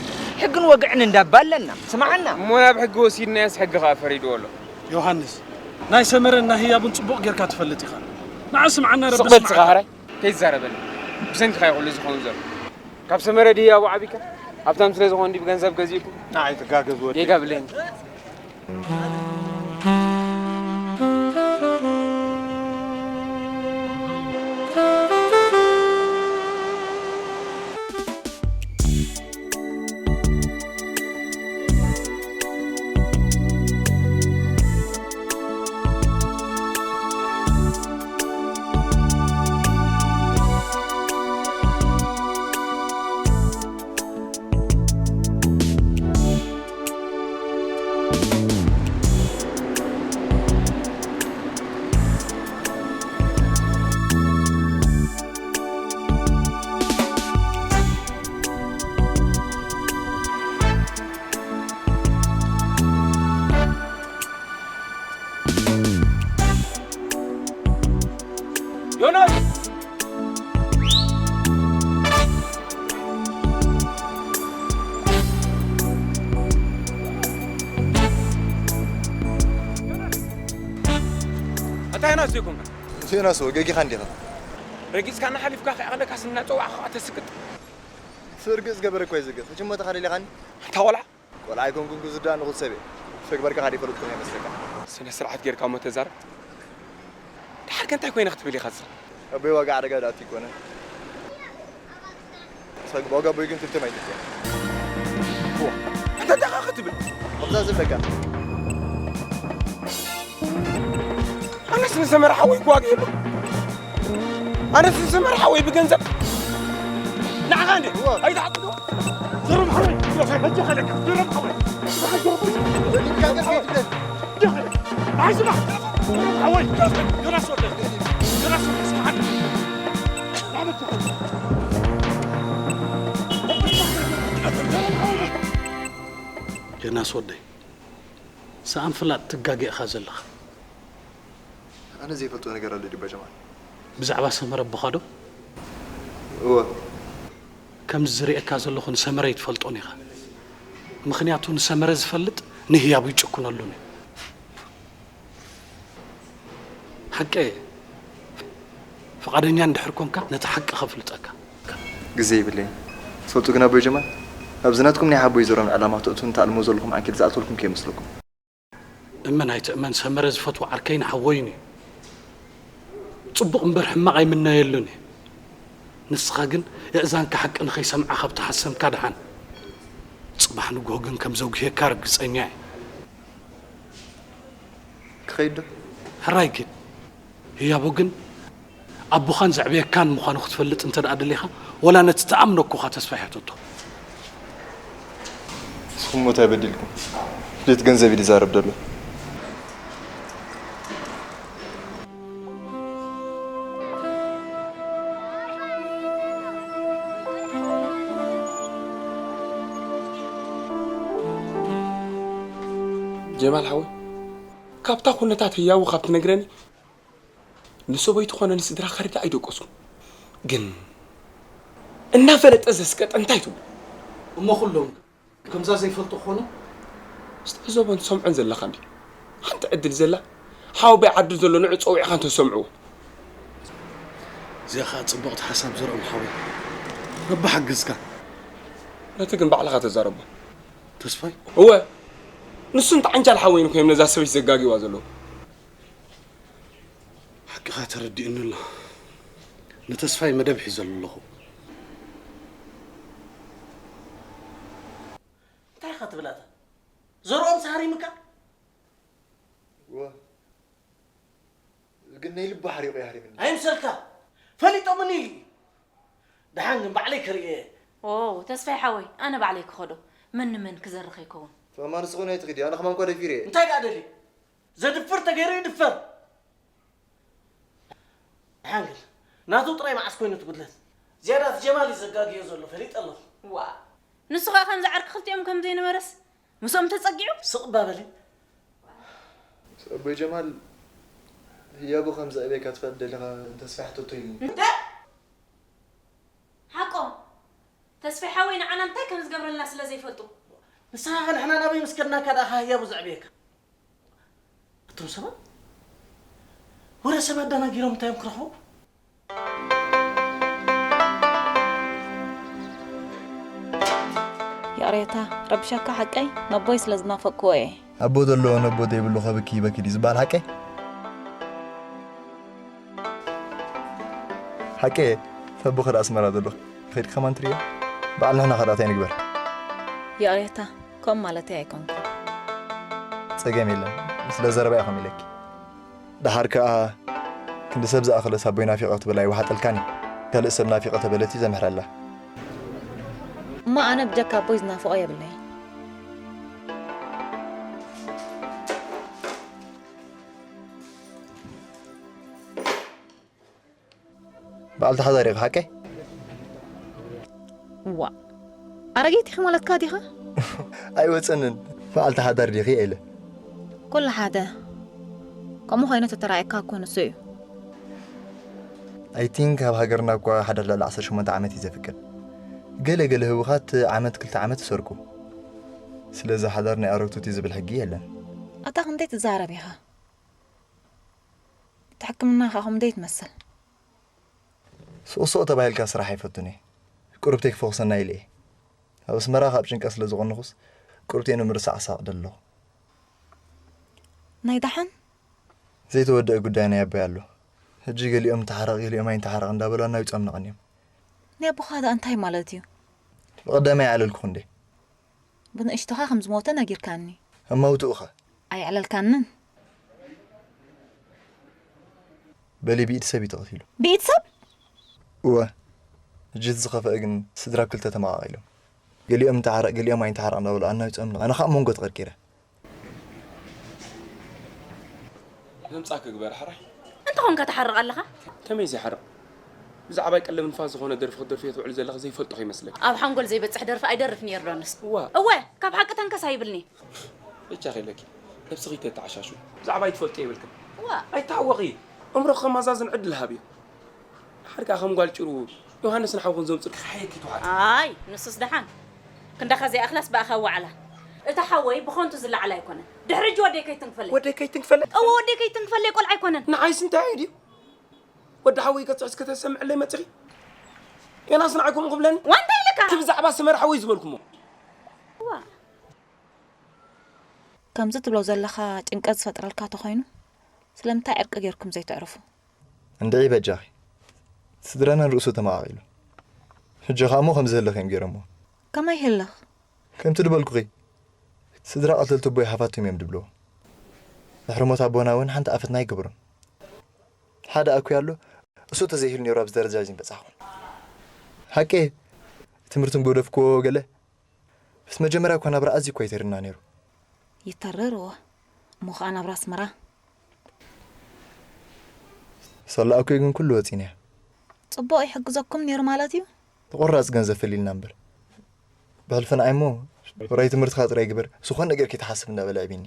ሕግን ወግዕን እንዳባ ኣለና። ስምዓና። እሞ ናብ ሕጊ ወሲድናዮስ ሕጊ ከኣ ፈሪድዎ ኣሎ። ዮሃንስ፣ ናይ ሰመረን ናይ ህያቡን ጽቡቕ ጌርካ ትፈልጥ ኢኻ። ንዓ ስምዓና ረቢ ስቕ በል ስምዓካ። ስኻ ሕራይ፣ ከይትዛረበኒ። ብሰንክኻ እዩ ኩሉ ዝኸውን ዘሎ። ካብ ሰመረ ድዩ ህያቡ ዓቢካ? ሃብታም ስለ ዝኾነ ድዩ ብገንዘብ ገዚእኩ? ንዓይ ትጋገዝ ወዲ። ጌጋ ብለኒ። ዮናስ! ኣታ ዮናስ ዘይኮንካ? ዮናስ፣ ወገጊኻ እንዲኻ? ረጊጽካና ሓሊፍካ ከይኣኽለካ ስም እናጸዋዕካ ተስቅጥ። ስርግጽ ገበረ እኮ ይዝግጥ። ሕጂ እሞ ተኻ ደሊኻኒ? ኣንታ ቆልዓ! ቆልዓ ኣይኮንኩን ክዝዳእ ንኹት ሰብ እየ። ተግባርካ ካደ ይፈልጥኩ ከይመስለካ። ስነ ስርዓት ጌርካ እሞ ተዛረብ። ደሓር ከ እንታይ ኮይነ ክትብል ኢኻ እዛ? ኣቦይ ዋጋ ሓደጋ ደኣ ኣይኮነን። ሳግ ዋጋ ኣቦይ ግን ክልተ ማይ ትልተ። ዋ፣ ኣንታ እንታይ ኢኻ ክትብል? ከምዛ ዝብለካ። ኣነስ ንሰመረ ሓወይ ክዋግእ የብሉ። ኣነስ ንሰመረ ሓወይ ብገንዘብ ንዓኻ እንዴ? እወ። ኣይትሓግዞ። ዝሩም ሓወይ፣ ሕጂ ከለካ፣ ዝሩም ሓወይ። ኣይስማ፣ ዮናስ ወደ፣ ዮናስ ወደ፣ ስምዓኒ። ዮናስ ወደይ፣ ሰኣን ፍላጥ ትጋገ ኢኻ ዘለኻ። ኣነ ዘይፈልጦ ነገር ኣሎ ድዩ ባጀማል? ብዛዕባ ሰመረ ኣቦኻ ዶ? እወ። ከምዚ ዝርእየካ ዘለኹ ንሰመረ ኣይትፈልጦን ኢኻ። ምኽንያቱ ንሰመረ ዝፈልጥ ንህያቡ ይጭክነሉን እዩ። ሓቀይ፣ ፍቓደኛ እንድሕር ኮንካ ነቲ ሓቂ ከፍልጠካ። ግዜ የብለይን። ትፈልጡ ግን ኣቦይ ጀማል፣ ኣብዚ ናትኩም ናይ ሓቦይ ዘሮም ዕላማ ትእቱን ትኣልሞ ዘለኹም ዓንኬል ዝኣተልኩም ከይመስለኩም። እመን ኣይትእመን ሰመረ ዝፈትዎ ዓርከይን ሓወይን እዩ። ጽቡቕ እምበር ሕማቕ ኣይምነየሉን እየ። ንስኻ ግን የእዛንካ ሓቂ ንኸይሰምዓ ካብ ተሓሰምካ ደሓን። ጽባሕ ንግሆ ግን ከም ዘጉህየካ ርግጸኛ እየ። ክኸይድ ዶ? ሕራይ ኪድ። ህያቡ ግን ኣቦኻን ዘዕብየካን ምዃኑ ክትፈልጥ እንተ ደኣ ደሊኻ፣ ወላ ነቲ ትኣምኖ እኮኻ ተስፋይ ሕተቶ። ንስኹም እሞ እንታይ በዲልኩም? ድሌት ገንዘብ እዩ ዝዛረብ ዘሎ። ጀማል ሓወይ፣ ካብታ ኩነታት ህያቡ ካብ ትነግረኒ፣ ንሰበይቱ ኾነ ንስድራ ከሪዳ ኣይደቀስኩ። ግን እናፈለጠ ዘስቀጠ እንታይ ትብሉ? እሞ ኩሎም ከምዛ ዘይፈልጡ ክኾኑ? ዝተዕዘቦን ትሰምዖን ዘለኻ እንዲ ሓንቲ ዕድል ዘላ፣ ሓወቦይ ዓዲ ዘሎ ንዑ ጸዊዕኻ እንተሰምዕዎ። እዚኣ ኸኣ ጽብቕቲ ሓሳብ ዘርኦም ሓወይ። ረቢ ሓግዝካ። ነቲ ግን ባዕልኻ ተዛረቦ። ተስፋይ? እወ። ንሱ እንተ ዓንጃል ሓወይን እዮም ነዛ ሰበይቲ ዘጋግይዋ ዘለዉ። ሓቅኻ ተረዲኡኒ ኣሎ። ንተስፋይ መደብ ሒዘሉ ኣለኹ። እንታይ ኢኻ ትብላታ? ዘርኦም ሃሪምካ? እወ። ግን ናይ ልቡ ሓሪቑ እዩ ሃሪምኒ። ኣይምሰልካ። ፈሊጦምኒ ኢሉ እዩ። ደሓን ግን ባዕለይ ክርእዮ እየ። ኦ፣ ተስፋይ ሓወይ፣ ኣነ ባዕለይ ክኸዶ። መን ንመን ክዘርኽ ይከውን? ተማማን ስኹን ኣይትኽዲ፣ ኣነ ከማን እኳ ደፊረ እየ። እንታይ ደኣ ደልዩ? ዘድፍር ተገይሩ ይድፈር። ደሓን ግን ናቱ ጥራይ መዓስ ኮይኑ ትጉድለት? ዝያዳ እቲ ጀማል እዩ ዘጋግዮ ዘሎ፣ ፈሊጠ ኣለኹ። ዋ፣ ንሱ ኸኣ ከምዚ ዓርኪ ክልቲኦም ከም ዘይነበረስ ምስኦም ተጸጊዑ? ስቕ እባ በሊ። ኣቦይ ጀማል፣ ህያቡ ከም ዘዕብየካ ትፈልጥ ደሊኻ ንተስፋይ ሕተቶ ኢሉኒ። እንታይ? ሓቆም? ተስፋይ ሓወይ ንዓና እንታይ ከም ዝገብረልና ስለ ዘይፈልጡ። ንስኻ ከ ንሕና ናበይ ምስ ከድናካ ደኣ ህያቡ ዘዕብየካ? እቶም ሰባት ወረ ሰብ ኣዳናጊሮም እንታይ እዮም ክረኽቡ? ይቕሬታ፣ ረብሸካ ሓቀይ? ነቦይ ስለ ዝናፈቅክዎ እየ። ኣቦ ዘለዎ ነቦ ዘይብሉ ከብኪ ይበኪ ድዩ ዝበሃል ሓቀይ? ሓቀይ፣ ተቦ ከዳ ኣስመራ ዘሎ። ኸይድ ከማን ትሪኦ? በዓል ንሕና ከዳ እንታይ ንግበር? ይቕሬታ፣ ከምኡ ማለተይ ኣይኮንኩን። ጸገም የለን። ስለ ዘረባ ኢኹም ኢለኪ። ደሓር ከኣ ክንዲ ሰብ ዝኣኸለ ሳቦይ ናፊቐ ክትብል ኣይወሓጠልካን እዩ። ካልእ ሰብ ናፊቐ ተበለት እዩ ዘምሕረላ። እሞ ኣነ ብጀካ ኣቦይ ዝናፍቖ የብለይን። በዓልቲ ሓዳር ኢኺ ሓቀይ? ዋ፣ ኣረጊት ኢኺ ማለትካ ዲኻ? ኣይወጸንን። በዓልቲ ሓዳር ዲኺ ኢለ። ኩሉ ሓደ። ከምኡ ኮይኑ ተተራእየካ እኮ ንሱ እዩ። I think ኣብ ሃገርና እኳ ሓዳር ልዕሊ ዓሰርተ ሸሞንተ ዓመት እዩ ዘፍቅድ። ገለ ገለ ህውኻት ዓመት ክልተ ዓመት ይሰርኩ። ስለዚ ሓዳር ናይ ኣረግቶት እዩ ዝብል ሕጊ የለን። ኣታ ክንደይ ትዛረብ ኢኻ? እቲ ሕክምና ከኣ ከምኡ ደይ ትመስል? ሱቕ ሱቕ ተባሂልካ ስራሕ ኣይፈቱን እየ። ቁሩብ ቴክ ፈውሰና ኢለ እየ። ኣብ ኣስመራ ካብ ጭንቀት ስለ ዝቐንኹስ፣ ቁሩብ ቴክ ንምርሳዕ ክሳቕ ደለኹ። ናይ ደሓን? ዘይተወደአ ጉዳይ ናይ ኣቦይ ኣሎ። ሕጂ ገሊኦም ንተሓረቕ፣ ገሊኦም ኣይንተሓረቕ እንዳበሉ ኣናዊጾም ነቐንዮም። ናይ ኣቦኻ ደኣ እንታይ ማለት እዩ? ብቐዳማይ ኣዕለልኩ እንዴ? ብንእሽቶኻ ከም ዝሞተ ነጊርካኒ። እማውትኡኸ? ኣየዕለልካንን። በሊ ብኢድ ሰብ እዩ ተቐቲሉ። ብኢድ ሰብ? እወ። ሕጂ እቲ ዝኸፍአ ግን ስድራ ኣብ ክልተ ተመቓቒሎም። ገሊኦም ንተሓረቕ፣ ገሊኦም ኣይንተሓረቕ እንዳበሉ ኣናዊጾምኒ። ኣነ ኸኣ ኣብ መንጎ ተቐርቂረ። ዘምጻ ክግበር ሕራይ። እንተኾንካ ትሓርቕ ኣለኻ? ከመይ ዘይሓርቕ? ብዛዕባይ ቀለብ ንፋስ ዝኾነ ደርፊ ክትደርፍዮ ትውዕሊ ዘለኺ ዘይፈልጦ ከይመስለኪ። ኣብ ሓንጎል ዘይበጽሕ ደርፊ ኣይደርፍን እየ ዮርዳኖስ። እዋ። እወ፣ ካብ ሓቂ ተንከስ ኣይብልን'የ። በጃኺ ኢለኪ፣ ነብስኺ ተተዓሻሽዊ። ብዛዕባይ ትፈልጦ የብልክን። እዋ። ኣይትሃወኺ፣ ኣእምሮኺ ከማዛዝን ዕድል ሃብዮ። ድሓር ከኣ ከም ጓል ጭሩ ዮሃንስን ሓውኹን ዘምጽልኪ ክሓየኪ ትውዓል። ኣይ፣ ንሱስ ደሓን። ክንዳኻ ዘይኣኽላስ ብኣኻ ዋዕላ። እታ ሓወይ ብኸንቱ ዝለዓል ኣይኮነን። ድሕሪ ሕጂ ወደይ ከይትንክፈለይ። ወደይ ከይትንክፈለይ? እወ፣ ወደይ ከይትንክፈለይ ቆልዓ ኣይኮነን። ንዓይስ እንታይ እዩ ድዩ? ወዲ ሓወይ ገጽ እስከ ተሰምዕለይ መጺኺ? ዮናስ ንዓይ ከምኡ ክብለኒ? ዋ፣ እንታይ ኢልካ? እቲ ብዛዕባ ሰመረ ሓወይ ዝበልኩሞ። ዋ። ከምዚ ትብሎ ዘለኻ ጭንቀት ዝፈጥረልካ ተኾይኑ፣ ስለምንታይ ዕርቂ ጌርኩም ዘይተዕርፉ? እንድዒ በጃኺ። ስድራና ንርእሱ ተመቓቒሉ። ሕጂ ኸኣ እሞ ከምዚ ዘለኺ እዮም ገይሮሞ። ከመይ ህለኽ? ከምቲ ድበልኩኺ፣ ስድራ ቀተልቲ ኣቦይ ሃፋትም እዮም ድብልዎ። ድሕሪ ሞት ኣቦና እውን ሓንቲ ኣፈትና ኣይገብሮን። ሓደ ኣኩይ ኣሎ፣ እሱ ተዘይህሉ ነይሩ ኣብዚ ደረጃ እዚ ምበጻሕኩ። ሓቂ ትምህርትን ጎደፍኩዎ ገለ። ምስ መጀመርያ እኳ ናብራ ኣዝዩ እኳ ይተርና ነይሩ። ይተረርዎ። እሞ ኸኣ ናብራ ኣስመራ? ሰላኣኩ ግን ኩሉ ወጺንያ። ጽቡቕ ይሕግዘኩም ነይሩ ማለት እዩ? ተቆራጽ ገንዘብ ፈሊልና እምበር። ብሕልፊ ንዓይ እሞ፣ ወራይ ትምህርትኻ ጥራይ ግበር፣ ዝኾነ ነገር ከይትሓስብ እንዳበለ ኣዕቢኒ።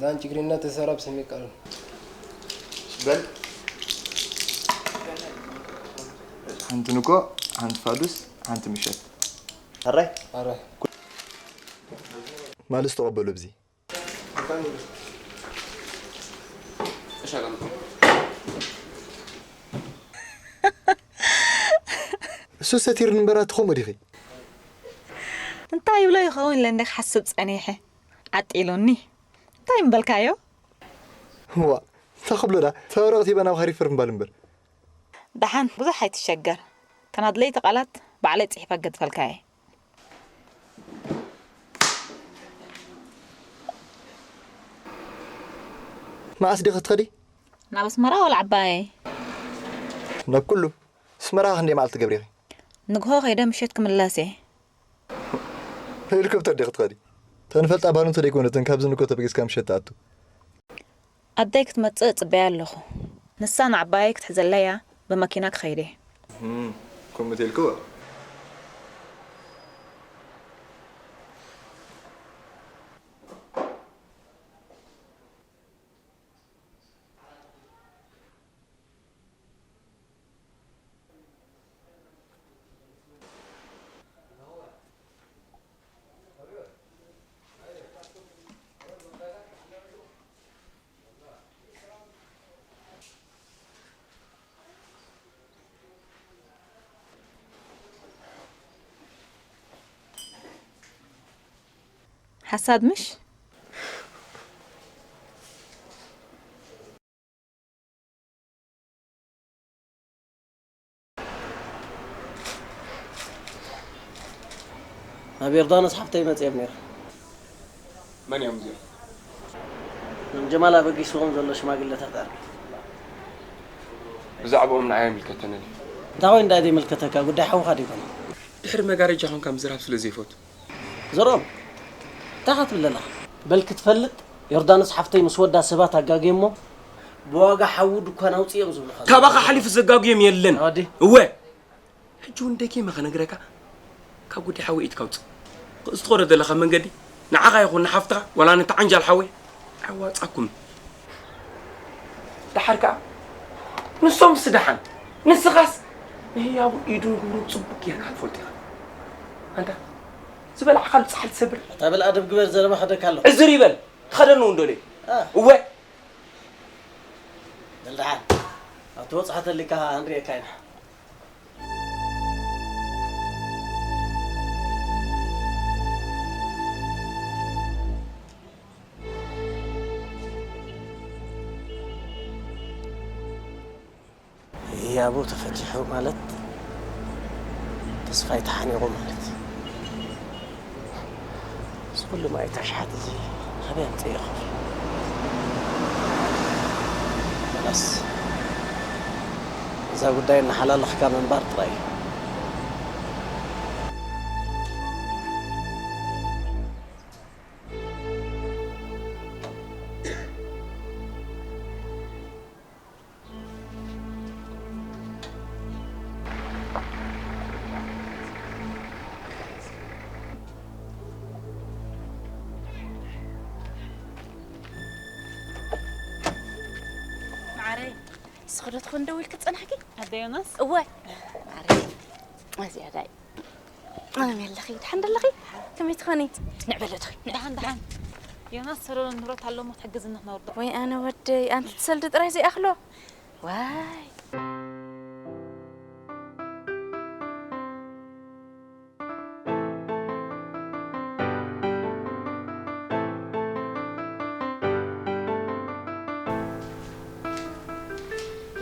ዳን ችግሪና ተሰራብ ስሚ ቃሉ። በል። ሓንቲ ንኮ፣ ሓንቲ ፋዱስ፣ ሓንቲ ምሸት። ኣራይ? ኣራይ። ማልስ ተቐበሉ ብዚ። እሱ ሰቲር ንበራት ከምኡ ዲኺ? እንታይ ይብሎ ይኸውን ኢለ እንደ ክሓስብ ጸኒሐ። ዓጢሉኒ። እንታይ ምበልካዮ? ዋ፣ እንታይ ክብሎ ዳ? ተወረቕት ሂበ ናብ ሃሪፈር ምባል እምበር። ደሓን፣ ብዙሕ ኣይትሸገር። ተን ኣድለይቲ ቃላት ባዕለይ ጽሒፈ ክገድፈልካ እየ። መዓስ ዲኺ ትኸዲ? ናብ ኣስመራ ወላ ዓባየይ? ናብ ኩሉ። ኣስመራ ክንደይ መዓልቲ ትገብሪ ኢኺ? ንግሆ ከይደ ምሸት ክምለስ እየ። ብሄሊኮፕተር ዲኺ ትኸዲ? ተንፈልጣ ባርንቶ ደይኮነትን ካብዚ ንኮ ተበጊስካ ምሸት ትኣቱ። ኣደይ ክትመጽእ እጽበያ ኣለኹ። ንሳ ንዓባየይ ክትሕዘለያ ብመኪና ክኸይድ እየ። እም፣ ከምኡ ተልክዎ። ሓሳድ ምሽ? ናብ ዮርዳኖስ ሓፍተይ መጺኦም ነይሮም። መን እዮም እዚኦም? እዞም ጀማል ኣበጊስዎም ዘሎ ሽማግለታት ዓርቢ። ብዛዕባኦም ንዓይ ኣይምልከተንን እዩ። እንታይ ኮይኑ እንታይ ዘይምልከተካ? ጉዳይ ሓውኻ ዶ ይኮነ? ድሕሪ መጋረጃ ኮንካ ምዝራብ ስለ ዘይፈቱ። ዘርኦም፣ እንታይ ክትብል ኣለኻ? በል ክትፈልጥ፣ ዮርዳኖስ ሓፍተይ ምስ ወዳ ሰባት ኣጋግየሞ፣ ብዋጋ ሓዊ ድኳን ኣውፅኦም ዝብሉኻ ዘለዉ። ካባኻ ሓሊፉ ዘጋግዮም የለን። ኣዲ። እወ። ሕጂ እውን ደጊመ ከነግረካ፣ ካብ ጉዳይ ሓወይ ኢድካ ኣውፅእ። እዚ ትኸዶ ዘለኻ መንገዲ ንዓኻ ይኹን ንሓፍትኻ፣ ዋላ ነቲ ዓንጃል ሓወይ ኣዋጻኩምን። ደሓር ከኣ ንሶምስ ደሓን፣ ንስኻስ ንህያቡ ኢዱን ግብሩን ጽቡቕ ጌርካ ትፈልጦ ኢኻ። ኣንታ ዝበላዕካሉ ጻሕሊ ትሰብር። ኣታ በል ኣደብ ግበር፣ ዘረባ ከደካ ኣሎ። ዕዝር ይበል፣ ክኸደኒ እውን ደልየ። እ። እወ። በል ደሓን፣ ኣብቲ ወጽዓ ተሊካ ክንርእየካ ኢና። ህያቡ ተፈቲሑ ማለት ተስፋይ ተሓኒቑ ማለት እዩ። እዚ ኩሉ ማይ ታሽሓት እዚ ካበይ ኣምፅእ ይኸፍል? በላስ እዛ ጉዳይ እናሓላለኽካ ምንባር ጥራይ እዩ። ማዓረይ፣ ንስኺ ዶ ትኾን ደው ኢልኪ ዝጸናሕኪ? ኣደ ዮናስ? እወ። ማዓረይ፣ ኣዝያ ዳይ። ኣነ ኣለኺ፣ ደሓን ደለኺ? ከመይ ትኾኒ? ንዕበለትኺ። ደሓን፣ ደሓን። ዮናስ ሰለሎ ንብረት ኣሎ እሞ ትሕግዝኒ ክነውርዶ። ወይ ኣነ ወደይ፣ ኣንቲ ትሰልዲ ጥራይ ዘይኣኽሎ። ዋይ።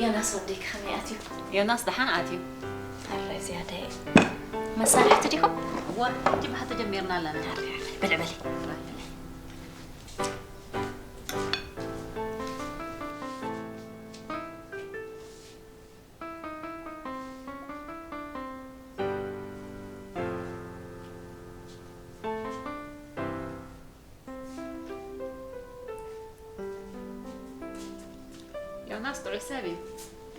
ዮናስ ወደይ ከመይ ኣትዩ? ዮናስ ደሓን ኣትዩ። ኣረ ዝያዳይ። መሳርሕቲ ዲኹም? እወ፣ ሕጂ ብሓ ተጀሚርና ኣለና። ኣረ፣ ኣረ፣ በል፣ በል። ዮናስ ጥዑይ ሰብ እዩ።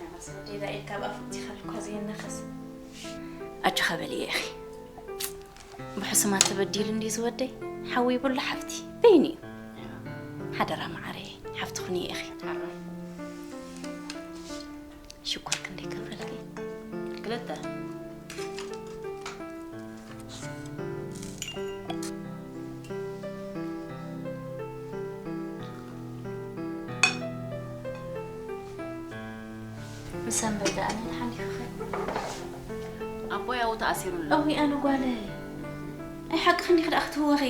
ዮናስ ወደይ፣ ዳኢል ካብ ኣፉ ወጺኻሉ እኳ ዘየናኽስ። ኣጆኻ በልየ ኢኺ። ብሕሱማት ተበዲሉ እንድዩ ዝወደይ። ሓዊ ይብሉ ሓፍቲ። በይኑ እዩ። ሓደራ መዓረይ፣ ሓፍቲ ኩኒ ኢኺ። ሽኮር ክንደይ ከፈልኪ? ክልተ። ንሰንበት ደኣ መን ሓሊፉኸ? ኣቦይ ኣብኡ ተኣሲሩ ኣሎ። እውይ ኣነ ጓለይ። ኣይ ሓቅኺ እንዲኺ ደኣ ክትህወኺ።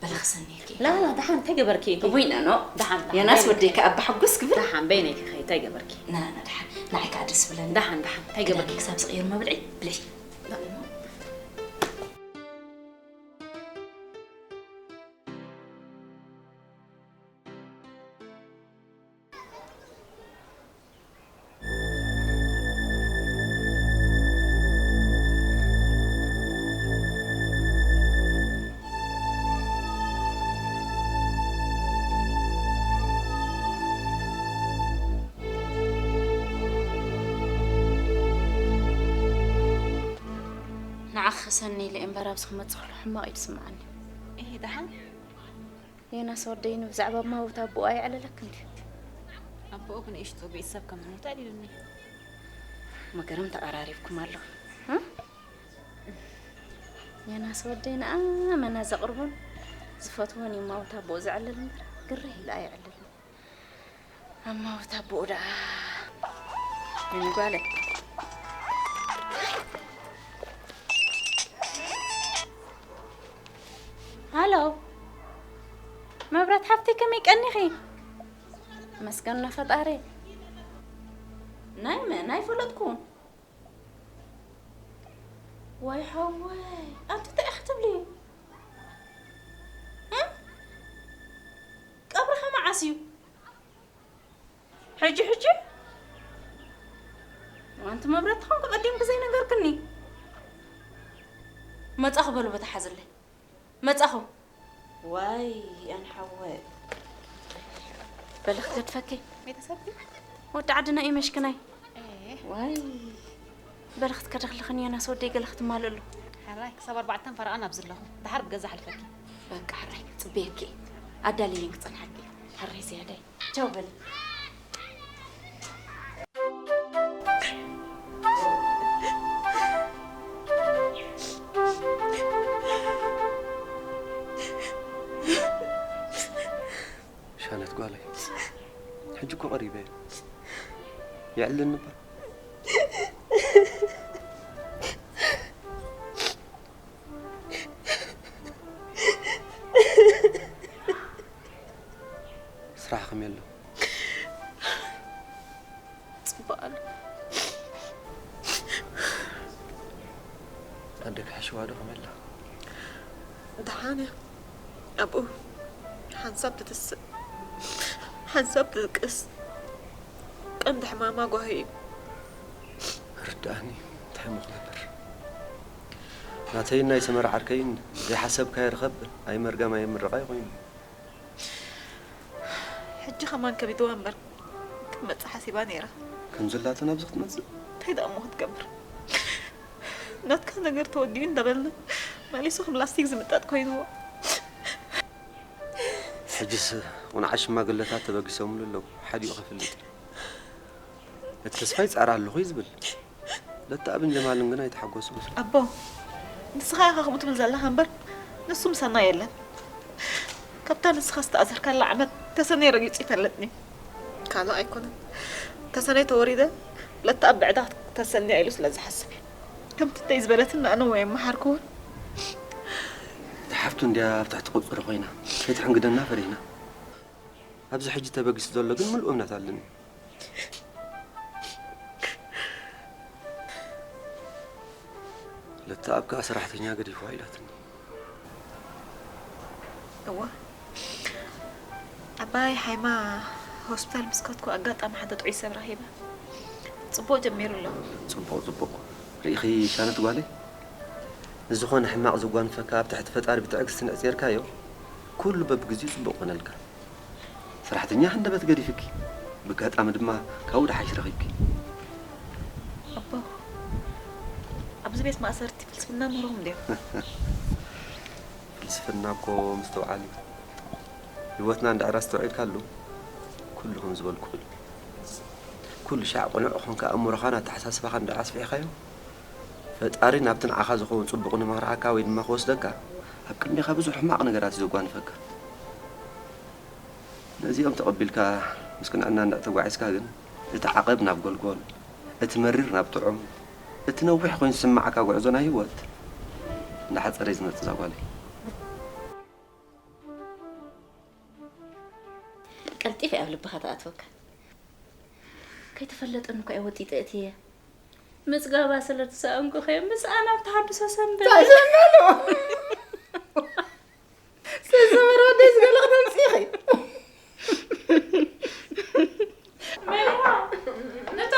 በሊ ክሰንየኪ። ላ፣ ላ፣ ደሓን እንታይ ገበርኪ? እውይ፣ ኖ፣ ኖ። ደሓን፣ ደሓን። ዮናስ በይነይ ወደይ ከ ኣባ ሕጉስ ክብል? ደሓን፣ በይነይ ከ እንታይ ገበርኪ? ና፣ ና፣ ደሓን። ንዓይ ከኣ ደስ ብለኒ። ደሓን፣ ደሓን። እንታይ ገበርኪ? ክዳነይ ክሳብ ዝቕይር መብልዒ ብልዒ። ንዓኺ ክሰኒ ኢለ እምበር ኣብዚ ክመጽእ ከለኹ ሕማቕ እዩ ዝስምዓኒ። እሂ፣ ደሓን? ዮናስ ወደይ ብዛዕባ እማውት ኣቦኡ ኣየዕለለክን ድዩ? ኣቦኡ ብንእሽትኡ ብኢድ ሰብ ከም ዝሞተ ኣዕሊሉኒ። መገርም ተቐራሪብኩም ኣለኹም። እ? ዮናስ ወደይ ንኣመና ዘቕርቦን ዝፈትዎን እዩ እማውት ኣቦኡ ዘዕልል እምበር ግርህ ኢሉ ኣየዕልልን። እማውት ኣቦኡ ደኣ ምን ጓለይ? ሃሎ፣ መብራት ሓፍተይ፣ ከመይ ቀኒኺ? መስገን ንፈጣሪ። ናይ መን? ኣይፈለጥኩን። ዋይ ሓወይ፣ ኣንቲ እንታይ ኢኺ ትብሊ? እ? ቀብርኻ መዓስ እዩ? ሕጂ፣ ሕጂ? ኣንቲ መብራት፣ ተኾንኩ ቀዲምኪ ዘይነገርክኒ። መጻኹ በሉ፣ በታ ሓዝለይ። መጻኹ። ዋይ፣ ኣን ሓወይ። በሊ ክገድፈኪ። ቤተሰብ ወዲ ዓድና እዩ መሽክናይ። ኤ። ዋይ። በሊ ክትከደኽልኽን እየ፣ ናስ ወደይ ገለ ክትማልእሉ። ሕራይ፣ ክሳብ ኣርባዕተን ፈረቓን ኣብዚ ኣለኹ። ድሓር ብገዛ ኣሕልፈኪ። በቃ፣ ሕራይ፣ ጽበየኪ። ኣዳልየን ክጸንሓኪ። ሕራይ ዝያዳይ። ቻው በሊ። ሻነት ጓለይ፣ ሕጂ እኮ ቀሪበ እየ። የዕልለኒ እባ። ስራሕ ከመይ ኣሎ? ጽቡቕ ኣሎ። ኣደኪ ሕሽዋ ዶ ከመይ ኣላ? ደሓን እያ። ኣብኡ ሓንሳብ ትትስእ፣ ሓንሳብ ትድቅስ። ቀንዲ ሕማማ ጓሂ እዩ። ርድኣኒ፣ እንታይ እሞ ክገብር? ናተይን ናይ ሰመረ ዓርከይን ዘይሓሰብካዮ ርኸብ ኣይመርገም ኣየምርቓ እዩ ኮይኑ። ሕጂ ከማን ከቢድዋ እምበር ክትመጽእ ሓሲባ ነይራ። ከም ዘላትን ኣብዚ ክትመጽእ? እንታይ ደኣ እሞ ክትገብር? ናትካ ነገር ተወዲኡ እንዳበልና መሊሱ ከም ላስቲክ ዝምጠጥ ኮይንዎ። ሕጅስ ቁንዓ ሽማግለታት ተበጊሶምሉ ኣለዉ። ሓዲኡ ክፍልጥ እዩ። እቲ ተስፋይ ጻዕር ኣለኹ እዩ ዝብል። ለተኣብን ጀማልን ግን ኣይተሓጎሱ። ኣቦ፣ ንስኻ ኢኻ ከምኡ ትብል ዘለኻ እምበር፣ ንሱ ምሳና የለን። ካብታ ንስኻ ዝተኣሰርካላ ዓመት ተሰነይ ረጊጹ ይፈልጥኒ። ካልእ ኣይኮነን። ተሰነይ ተወሪደ፣ ለታ ኣብ ብዕዳ ተሰንያ ኢሉ ስለ ዝሓስብ እዩ። ከምቲ ተይ ዝበለትን ኣነ ወይ ኣመሓርኩ እውን። እታ ሓፍቱ እንድያ ኣብ ትሕቲ ቁጽሪ ኮይና፣ ከይትሕንግደና ፈሪህና። ኣብዚ ሕጂ ተበጊሱ ዘሎ ግን ምሉእ እምነት ኣለኒ። ለታ ኣብ ከኣ ሰራሕተኛ ገዲፍዋ ኢላትኒ። እወ። ኣባይ ሓይማ ሆስፒታል ምስ ከድኩ ኣጋጣሚ ሓደ ጥዑይ ሰብ ረኺበ። ጽቡቕ ጀሚሩ ኣሎ። ጽቡቕ፣ ጽቡቕ። ርኢኺ ሻለት ጓለይ? ንዝኾነ ሕማቕ ዘጓንፈካ ኣብ ትሕቲ ፈጣሪ ብትዕግስቲ ንዕጽየርካዮ፣ ኩሉ በብግዜኡ ጽቡቕ ኮነልካ። ሰራሕተኛ ሃንደበት ገዲፍኪ፣ ብጋጣሚ ድማ ካብኡ ደሓይሽ ረኺብኪ። ኣቦ፣ ኣብዚ ቤት ማእሰርቲ ፍልስፍና ምህሮም እንድዮም። ፍልስፍና እኮ ምስትውዓል እዩ። ህይወትና እንድሕር ኣስተውዒልካሉ፣ ኩሉ ከም ዝበልኩ እዩ። ኩሉ ሻዕ ቅኑዕ ኾንካ ኣእምሮኻን ኣተሓሳስባኻን እንድሕር ኣስፊሕካዮ፣ ፈጣሪ ናብቲ ንዓኻ ዝኸውን ጽቡቕ ንመኽርዓካ ወይ ድማ ክወስደካ፣ ኣብ ቅድሜኻ ብዙሕ ሕማቕ ነገራት እዩ ዘጓንፈካ። ነዚኦም ተቐቢልካ ምስ ቅንዕና እንድሕር ተጓዒዝካ ግን፣ እቲ ዓቐብ ናብ ጎልጎል፣ እቲ መሪር ናብ ጥዑም፣ እቲ ነዊሕ ኮይኑ ዝስምዓካ ጉዕዞ ናይ ህይወት፣ እንዳሓጸረ እዩ ዝመጽእ እዛ ጓለይ። ቀልጢፈ ኣብ ልብኻ ትኣትወካ። ከይተፈለጠኒ እኳ እየ ወጢጠ እትየ። ምጽጋባ ስለ ዝሰኣንኩ ከ ምስኣ ናብ ተሃድሶ ሰንበል። እንታይ ሰንበሉ? ሰሰመረ ወደይ ዝገለ ክተምጽኢኺ። መሊዋ፣ ነቶ፣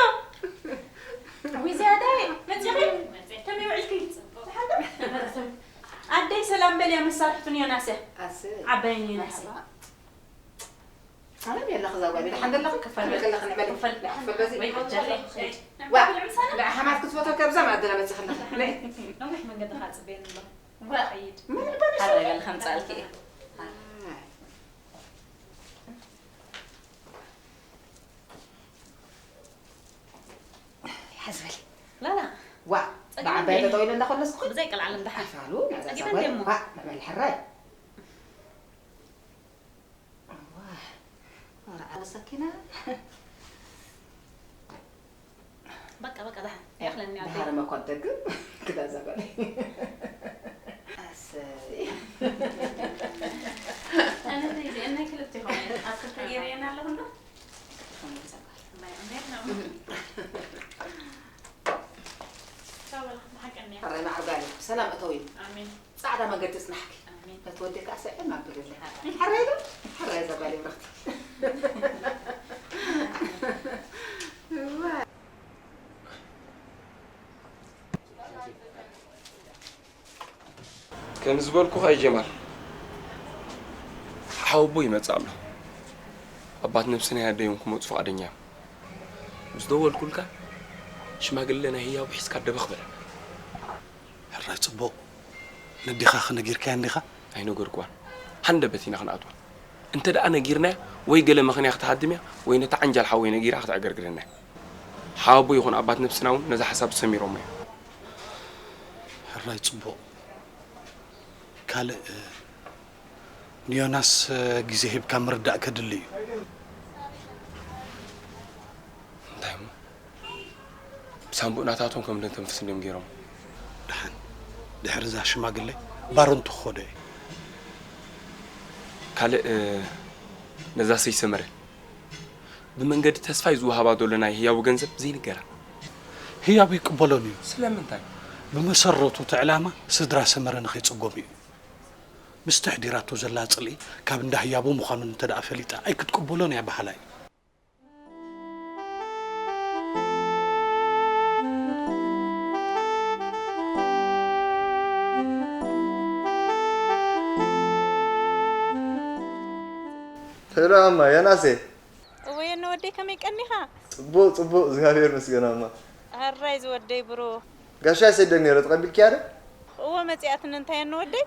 ዊዝያዳይ፣ መጺኺ? ከመይ ውዒልኪ? ኣደይ ሰላም በልያ መሳርሕቱን ዮናስ እያ። ኣሰይ። ዓባይን ዮናስ እያ። መርሓባ። ኣነ የለኺ እዛ ጓል፣ ደሓን ደለኺ? ክፈል በል። ከለኺ ንዕመሊ። ክፈል። ክፈል በዚ። ወይ በጃኺ። ዋ፣ ንዓ ሓማት ክትፈትወኪ ኣብዛ መኣዲ መጺኺ ኣለኺ። ነይ። ነዊሕ መንገዲ ከዓ ጽበየኒ ኣሎ። ዋ፣ ከይድ። ምን ልባምሽ? ሓረገ ከምጻልኪ እየ። ኣይ። ሓዝ በሊ። ላላ። ዋ፣ ጸጊበ ብዓባይ እንዴ? ጠጠው ኢለ እንዳኾለስኩ። ብዘይ ቀልዓለም ደሓን። ኣይፋሉ፣ ናዛ ጸጊበ ዛጓል። እንዴ እሞ? ዋ፣ ንዕመሊ ሕራይ። ዋ፣ ዋ፣ ሰኪና። በቃ፣ በቃ፣ ደሓን። ያ፣ ይኣኽለኒ ኣደይ። ደሓር መኳ ትደግም። ክዳ እዛ ጓል። ኣሰይ። ኣነ ዘይዚ፣ እነ ክልተ ይኾነ። ኣብ ክልተ ገይረየን ኣለኹ እንዶ። ሕራይ መዓር ጓለይ፣ ብሰላም እተዊ። ኣሜን። ጻዕዳ መገዲ ጽናሕኪ። ኣሜን። ነቲ ወዲ ከኣ ስዕም ኣብልለይ። ኣሜን። ሕራይ ዶ? ሕራይ እዛ ጓለይ ብርኽቲ። እዋ። ከም ዝበልኩኻ እዩ ጀማል። ሓወቦ ይመጽእ ኣሎ። ኣባት ነብሲ ናይ ኣደዮም ክመጹ ፍቓደኛ እዮም። ምስ ደወልኩልካ ሽማግለ ናይ ህያቡ ሒዝካ ደበኽ በለና። ሕራይ ጽቡቕ። ነዴኻ ኸ ነጊርካያ እንዲኻ? ኣይነገርኩዋን። ሃንደበት ኢና ክንኣትዋ። እንተ ደኣ ነጊርናያ ወይ ገለ ምኽንያ ክትሃድም እያ ወይ ነቲ ዓንጃል ሓወይ ነጊራ ክትዕገርግረና እያ። ሓወቦ ይኹን ኣባት ነብስና እውን ነዚ ሓሳብ ሰሚሮሞ እዮም። ሕራይ ጽቡቕ። ካልእ፣ እ፣ ንዮናስ፣ እ፣ ግዜ ሂብካ ምርዳእ ከድሊ እዩ። እንታይ እሞ? ብሳንቡእ ናታቶም ከም ደንተንፍስ እንድዮም ገይሮም። ደሓን፣ ድሕሪ እዛ ሽማግለ ባረንቱ ክኸዶ እየ። ካልእ፣ እ፣ ነዛ ሰይ ሰመረ ብመንገዲ ተስፋይ ዝወሃባ ዘሎ ናይ ህያቡ ገንዘብ ዘይንገራ። ህያቡ ይቅበሎን እዩ። ስለምንታይ? ብመሰረቱ እቲ ዕላማ ስድራ ሰመረ ንኸይጽጎም እዩ። ምስቲ ኣሕዲራቶ ዘላ ጽልኢ ካብ እንዳ ህያቡ ምዃኑ እንተ ደኣ ፈሊጣ ኣይክትቅበሎን እያ በሃላይ። ሰላም ኣማ፣ ዮናሴ። እወ፣ የነ ወደይ፣ ከመይ ቀኒኻ? ጽቡቕ፣ ጽቡቕ፣ እግዚኣብሔር ይመስገን ኣማ። ኣራይ ዝወደይ ብሩኽ። ጋሻይ ሰደን ነይረ፣ ተቐቢልክያ ዶ? እወ፣ መጺኣትኒ። እንታይ የነ ወደይ?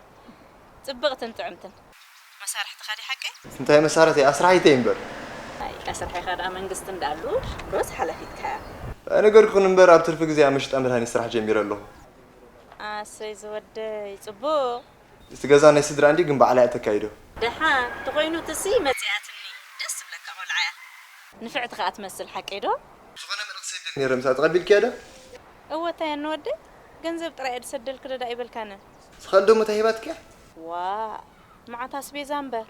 ጽብቕትን ጥዕምትን። መሳርሕትኻ ድያ ሓቀይ? እንታይ መሳርሕቲ? ኣስራሒተይ እምበር። ኣይ፣ ኣስራሒኻ ደኣ መንግስቲ እንዳኣሉ ዶስ ሓላፊትካ? ኣይነገርኩኽን እምበር፣ ኣብ ትርፊ ግዜ ኣብ መሸጣ መድሃኒት ስራሕ ጀሚረ ኣለኹ። ኣሰይ ዝወደይ፣ ጽቡቕ። እቲ ገዛ ናይ ስድራ እንዲ ግን ባዕላ እያ ተካይዶ። ደሓን ተኾይኑ ትሲ መጽያትኒ። ደስ ትብለካ ቆልዓ እያ። ንፍዕቲ ከኣ ትመስል ሓቀይ ዶ? ዝኾነ መልእኽቲ ሰዲደ ነይረ ምሳ ተቐቢልክያ ዶ? እወ እንታይ ኣነ ወደይ ገንዘብ ጥራይ እየ ዝሰደልኪ ዶ ደኣ ኣይበልካንን። ስኻል ደሞ እንታይ ሂባትክያ? ዋ መዓት ኣስቤዛ እምበር።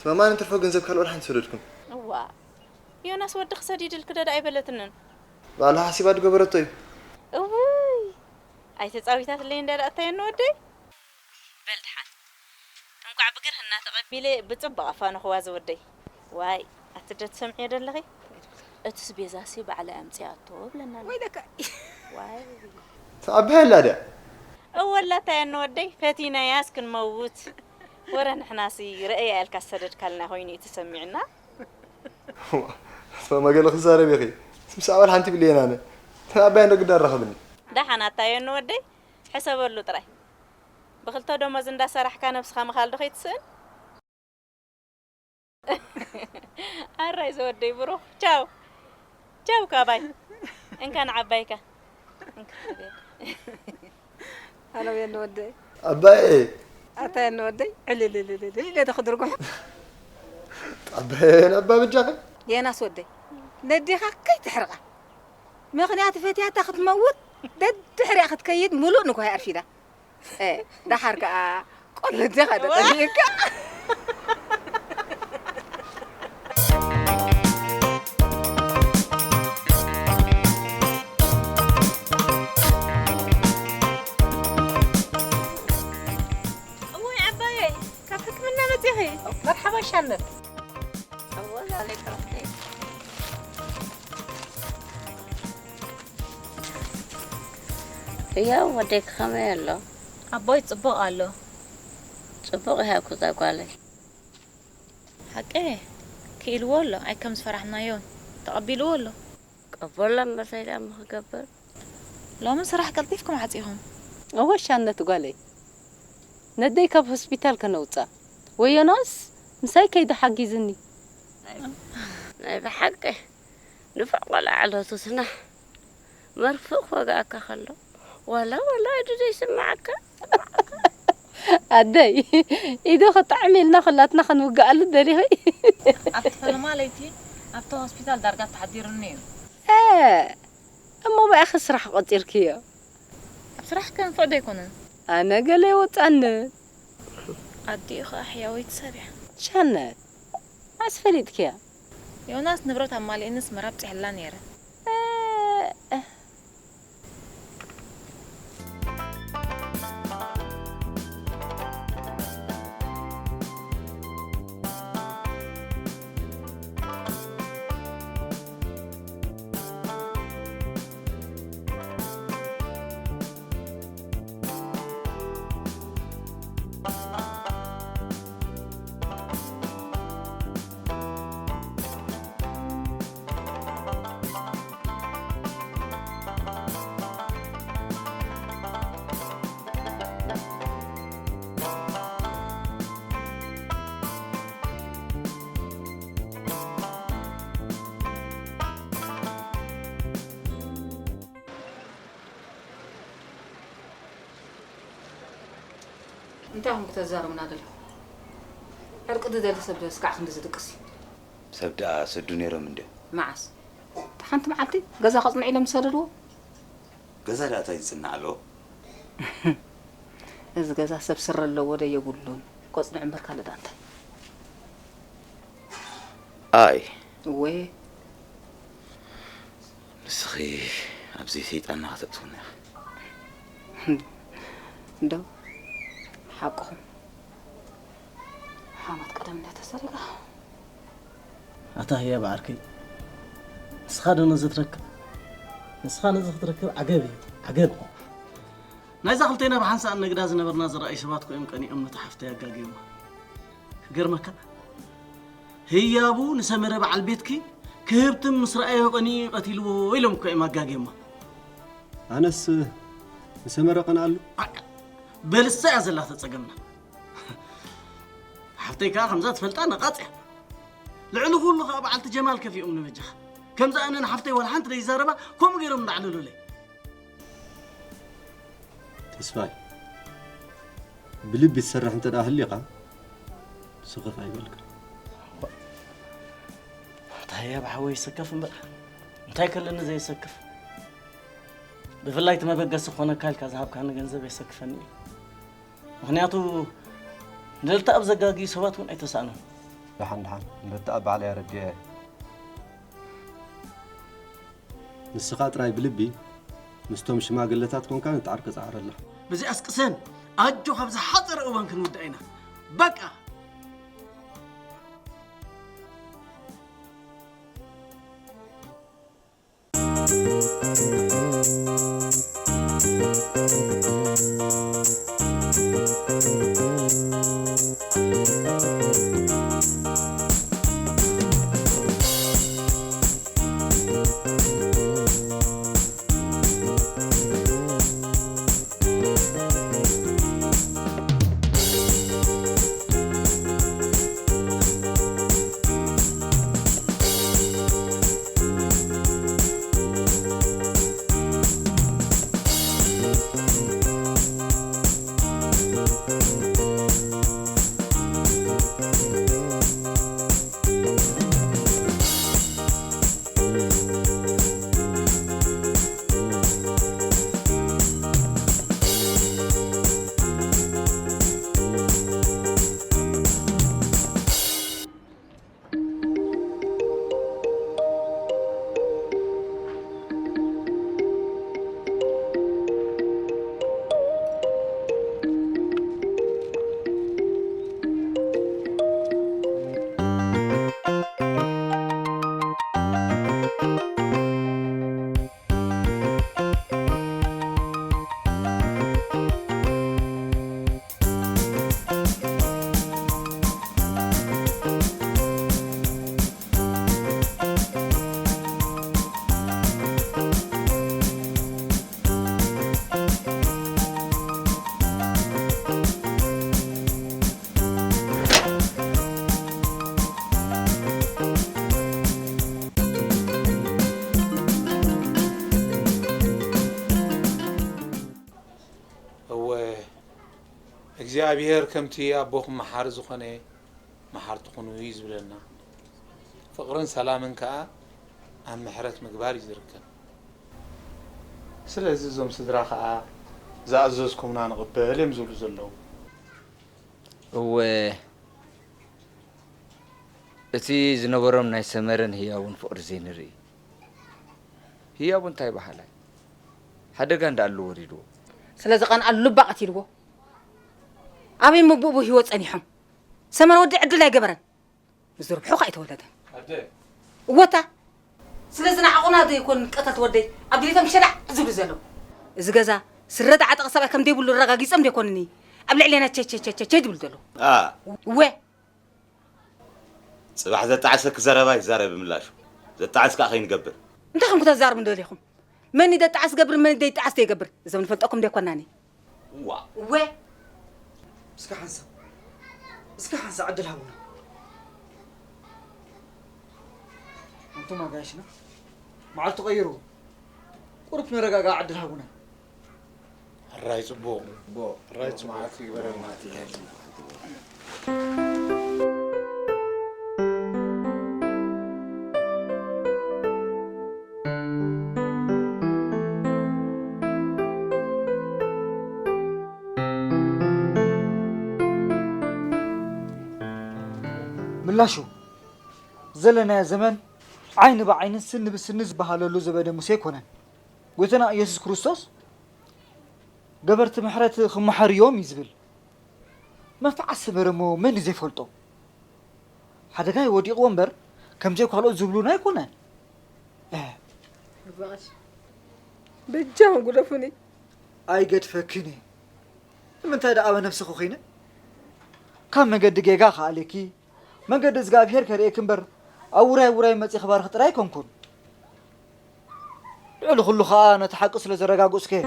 ስማማን እንትርፎ ገንዘብ ካልኦ ሓንቲ ሰደድኩም። እዋ ዮናስ ወድኺ ሰዲድልኪ ዶ ደኣ ኣይበለትንን። ባዕላ ሓሲባ ዝገበረቶ እዩ። እውይ ኣይተጻዊታትለይ እንዳ ደኣ እንታይ ኣነ ወደይ። በል ደሓን እንቋዕ ብግርህና ተቐቢለ ብጽቡቕ ኣፋነኹዋ ዝወደይ። ዋይ ኣቲ ዶ ትሰምዕዮ ዶ ኣለኺ? እቱስ ቤዛሲ ባዕላ እያ ኣምጺኣቶ ብለና ኣሎ። ወይለካ ዋይ ተቐበለላ ድያ? እወ ኣላታ እያ ንወደይ ፈቲናያስ ክንመውት። ወረ ንሕናሲ ረእያ ኢልካ ዝሰደድካልና ኮይኑ እዩ ተሰሚዑና። ዋ፣ ስማማ ገለ ክዛረብ ኢኺ። ምስ ኣባል ሓንቲ ብልየን ኣነ። ኣባይ እንዶ ግዳ ኣራኸብኒ። ደሓን ኣታ ዮኒ ወደይ ሕሰበሉ ጥራይ። ብኽልተ ደሞዝ እንዳሰራሕካ ነብስኻ ምኻል ዶ ከይትስእን? ኣራይ ዝወደይ ብሩኽ ቻው ቻው ካባይ እንካ ንዓባይካ እንካ ኣነው የኒ ወደይ ኣባይ ኣታ የኒ ወደይ ዕልልልልል ኢለ ዶ ክድርጉሕ ጣበየን ኣባ በጃኺ ዮናስ ወደይ ነዴኻ ከይትሕርቓ ምኽንያቱ ፈትያታ ክትመውት ደድሕሪኣ ክትከይድ ምሉእ ንግሆ ኣርፊዳ። እ፣ ደሓር ከኣ ቆልጃኻ ዶ ጠፊእካ? እዋይ ዓባየይ፣ ካብ ሕክምና መጺኺ? መርሓባ ሻነት። እወ ዛለይ ክረኽበይ። ህያው ወደይ ከመይ ኣሎ? ኣቦይ ጽቡቕ ኣሎ። ጽቡቕ ኢኻ ኩዛ ጓለይ። ሓቂ ክኢልዎ ኣሎ ኣይ ከም ዝፈራሕናዮን ተቐቢልዎ ኣሎ። ቀበሎ መሰይዳ እሞ ክገብር። ሎሚ ስራሕ ቀልጢፍኩም ዓጺኹም። እወ ሻነት ጓለይ ነደይ ካብ ሆስፒታል ከነውጻ ወዮናስ ምሳይ ከይዱ ሓጊዝኒ። ናይ ብሓቂ ንፉዕ ቆልዓ ኣሎ ትስናሕ መርፍእ ክወግኣካ ከሎ ዋላ ዋላ ኢዱ ዘይስምዓካ። ኣደይ ኢዱ ክጥዕም ኢልና ኩላትና ክንውግኣሉ ደሊኺ? ኣብቲ ፈለማ ለይቲ ኣብቲ ሆስፒታል ዳርጋ ተሓዲሩኒ እዩ። እሞ ብኣኺ ስራሕ ቆጺርክዮ? ኣብ ስራሕ ከንፍዕ ዶ ኣይኮነን? ኣነ ገለ የወጽኣኒ። ኣዲኡ ኸኣ ሕያወይቲ ሰብ እያ። ሻነት መዓስ ፈሊጥክያ? ዮናስ ንብረት ኣማሊእኒ ኣስመራ ኣብጺሐላ ነይረ። እንታይ ኢኹም ክተዛርቡና ደለኹም? ዕርቂ ዝደሊ ሰብ ዶ እስካዕ ክንድዚ ድቅስ እዩ? ሰብ ደኣ ሰዱ ነይሮም እንድዮም። መዓስ? እታ ሓንቲ መዓልቲ ገዛ ከጽንዑ ኢሎም ዝሰደድዎ? ገዛ ደኣ እንታይ ዝጽናዕ ኣለዎ? እዚ ገዛ ሰብ ስረ ኣለዎ ዶ የብሉን? ከጽንዑ እምበር ካልእ ደኣ እንታይ? ኣይ እወ ንስኺ ኣብዚ ሰይጣንና ከተእትውና ኢኺ። እንዶ ሓቅኹም ሓማት ቀደም እንድያ ተሰሪጋ። ኣታ ህያብ ዓርከይ ንስኻ ዶ ነዚ ትረክብ? ንስኻ ነዚ ክትረክብ ዓገብ እዩ ዓገብ። ናይዛ ክልቴና ብሓንሳእ ነግዳ ዝነበርና ዝረኣዩ ሰባት እኮ እዮም ቀኒኦም ነታ ሓፍተይ ኣጋግዮማ። ክገርመካ ህያቡ ንሰመረ በዓል ቤትኪ ክህብትም ምስ ረኣዮ ቀኒኡ እዩ ቀቲልዎ ኢሎም እኮ እዮም ኣጋግዮማ። ኣነስ ንሰመረ ቀንኣሉ። በልሳ እያ ዘላ ተጸገምና። ሓፍተይ ከኣ ከምዛ ትፈልጣ ነቓጽ እያ። ልዕሊ ኩሉ ከኣ በዓልቲ ጀማል ከፊኦም ንበጃኻ። ከምዛ ኣነ ንሓፍተይ ዋላ ሓንቲ ዘይዛረባ ከምኡ ገይሮም እንዳዕለሉለይ። ተስፋይ ብልቢ ትሰርሕ እንተ ደኣ ህሊኻ፣ ስኽፍ ኣይበልካ። እንታይ እያ ብሓወይ ይሰከፍ እምበር፣ እንታይ ከለኒ ዘይሰክፍ? ብፍላይ እቲ መበገሲ ክኾነካ ኢልካ ዝሃብካኒ ገንዘብ የሰክፈኒ እዩ። ምኽንያቱ፣ ንደልታ ኣብ ዘጋግዩ ሰባት እውን ኣይተሳእኑን። ደሓን፣ ደሓን፣ ንደልታ ኣብ ባዕለይ ኣረዲኤ። ንስኻ ጥራይ ብልቢ ምስቶም ሽማግለታት ኮንካ ንጣዕር ክጽዓረላ። በዚ ኣስቅሰን፣ ኣጆ ካብ ዝሓጸረ እዋን ክንውዳእ ኢና። በቃ። እወ፣ እግዚኣብሔር ከምቲ ኣቦኹም መሓሪ ዝኾነ መሓርትኹኑ እዩ ዝብለና። ፍቕርን ሰላምን ከኣ ኣብ ምሕረት ምግባር እዩ ዝርከብ። ስለዚ እዞም ስድራ ከኣ ዝኣዘዝኩምና ንቕበል እዮም ዝብሉ ዘለዉ። እወ፣ እቲ ዝነበሮም ናይ ሰመረን ህያቡን ፍቕሪ ዘይንርኢ። ህያቡ እንታይ በሃላይ? ሓደጋ እንዳኣሉ ወሪድዎ። ስለ ዝቐንኣሉ ልባ ቀቲልዎ። ኣበይ ምብኡ ህይወት ጸኒሖም? ሰመረ ወዲ ዕድል ኣይገበረን። ምስ ዝርብሑ ከኣ ኣይተወለደን። ኣደ። እወታ። ስለ ዝነዓቑና ዶ ይኮን ቀተልቲ ወደይ ኣብ ድሌቶም ሸላዕ ዝብሉ ዘለዉ? እዚ ገዛ ስረ ዝዓጠቐ ሰብኣይ ከም ዘይብሉ ኣረጋጊጾም ዶ ይኮንኒ ኣብ ልዕሌና ቸቸቸቸቸ ዝብሉ ዘለዉ? ኣ። እወ። ጽባሕ ዘጣዕሰኪ ዘረባ ይዛረብ ምላሹ። ዘጣዕስ ከኣ ከይንገብር። እንታይ ከም ክተዛርቡ እንደሊኹም? መን ይደጣዕስ ገብር፣ መን ዘይጣዕስ ዘይገብር? እዞም ንፈልጠኩም ዶ ይኮናኒ? ዋ። እወ። እስከ ሓንሳብ፣ እስከ ሓንሳብ ዕድል ሃቡና። ኣንቱም ኣጋይሽና፣ መዓልቲ ቀይሩ፣ ቁሩብ ክነረጋግኣ ዕድል ሃቡና። ሕራይ ጽቡቕ። ጽቡቕ። ሕራይ ጽቡቕ። መዓልቲ ይግበረልና። ምላሹ፣ ዘለናዮ ዘመን ዓይኒ ብዓይንን ስኒ ብስኒ ዝበሃለሉ ዘበነ ሙሴ ኣይኮነን። ጎይታና ኢየሱስ ክርስቶስ፣ "ገበርቲ ምሕረት ክመሓሩ እዮም" እዩ ዝብል። መንፍዓት ሰመረ እሞ መን እዩ ዘይፈልጦ? ሓደጋ እዩ ወዲቕዎ እምበር፣ ከምዘይ ካልኦት ዝብሉና ኣይኮነን። እ። ኣባ ቀሺ፣ በጃኹም ግደፉኒ። ኣይገድፈክን እየ። ንምንታይ ደኣ ኣበ ነብስኺ ኮይነ? ካብ መገዲ ጌጋ ከኣልየኪ፣ መገዲ እግዚኣብሄር ከርእየኪ እምበር፣ ኣብ ውራይ ውራይ መጺእ ክባርኽ ጥራይ ኣይኮንኩን። ልዕሊ ኩሉ ኸኣ ነቲ ሓቂ ስለ ዘረጋገጽኩ እየ።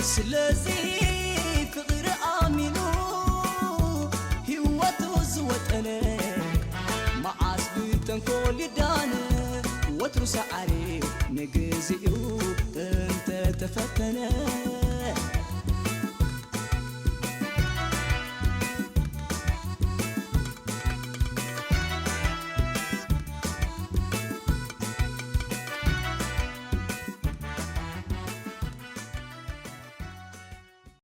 ስለዚ ፍቕሪ ኣሚኑ ህይወቱ ዝወጠነ፣ መዓስ ብተንኮል ይዳነ፣ ወትሩ ሰዓሪ ንግዚኡ እንተተፈተነ።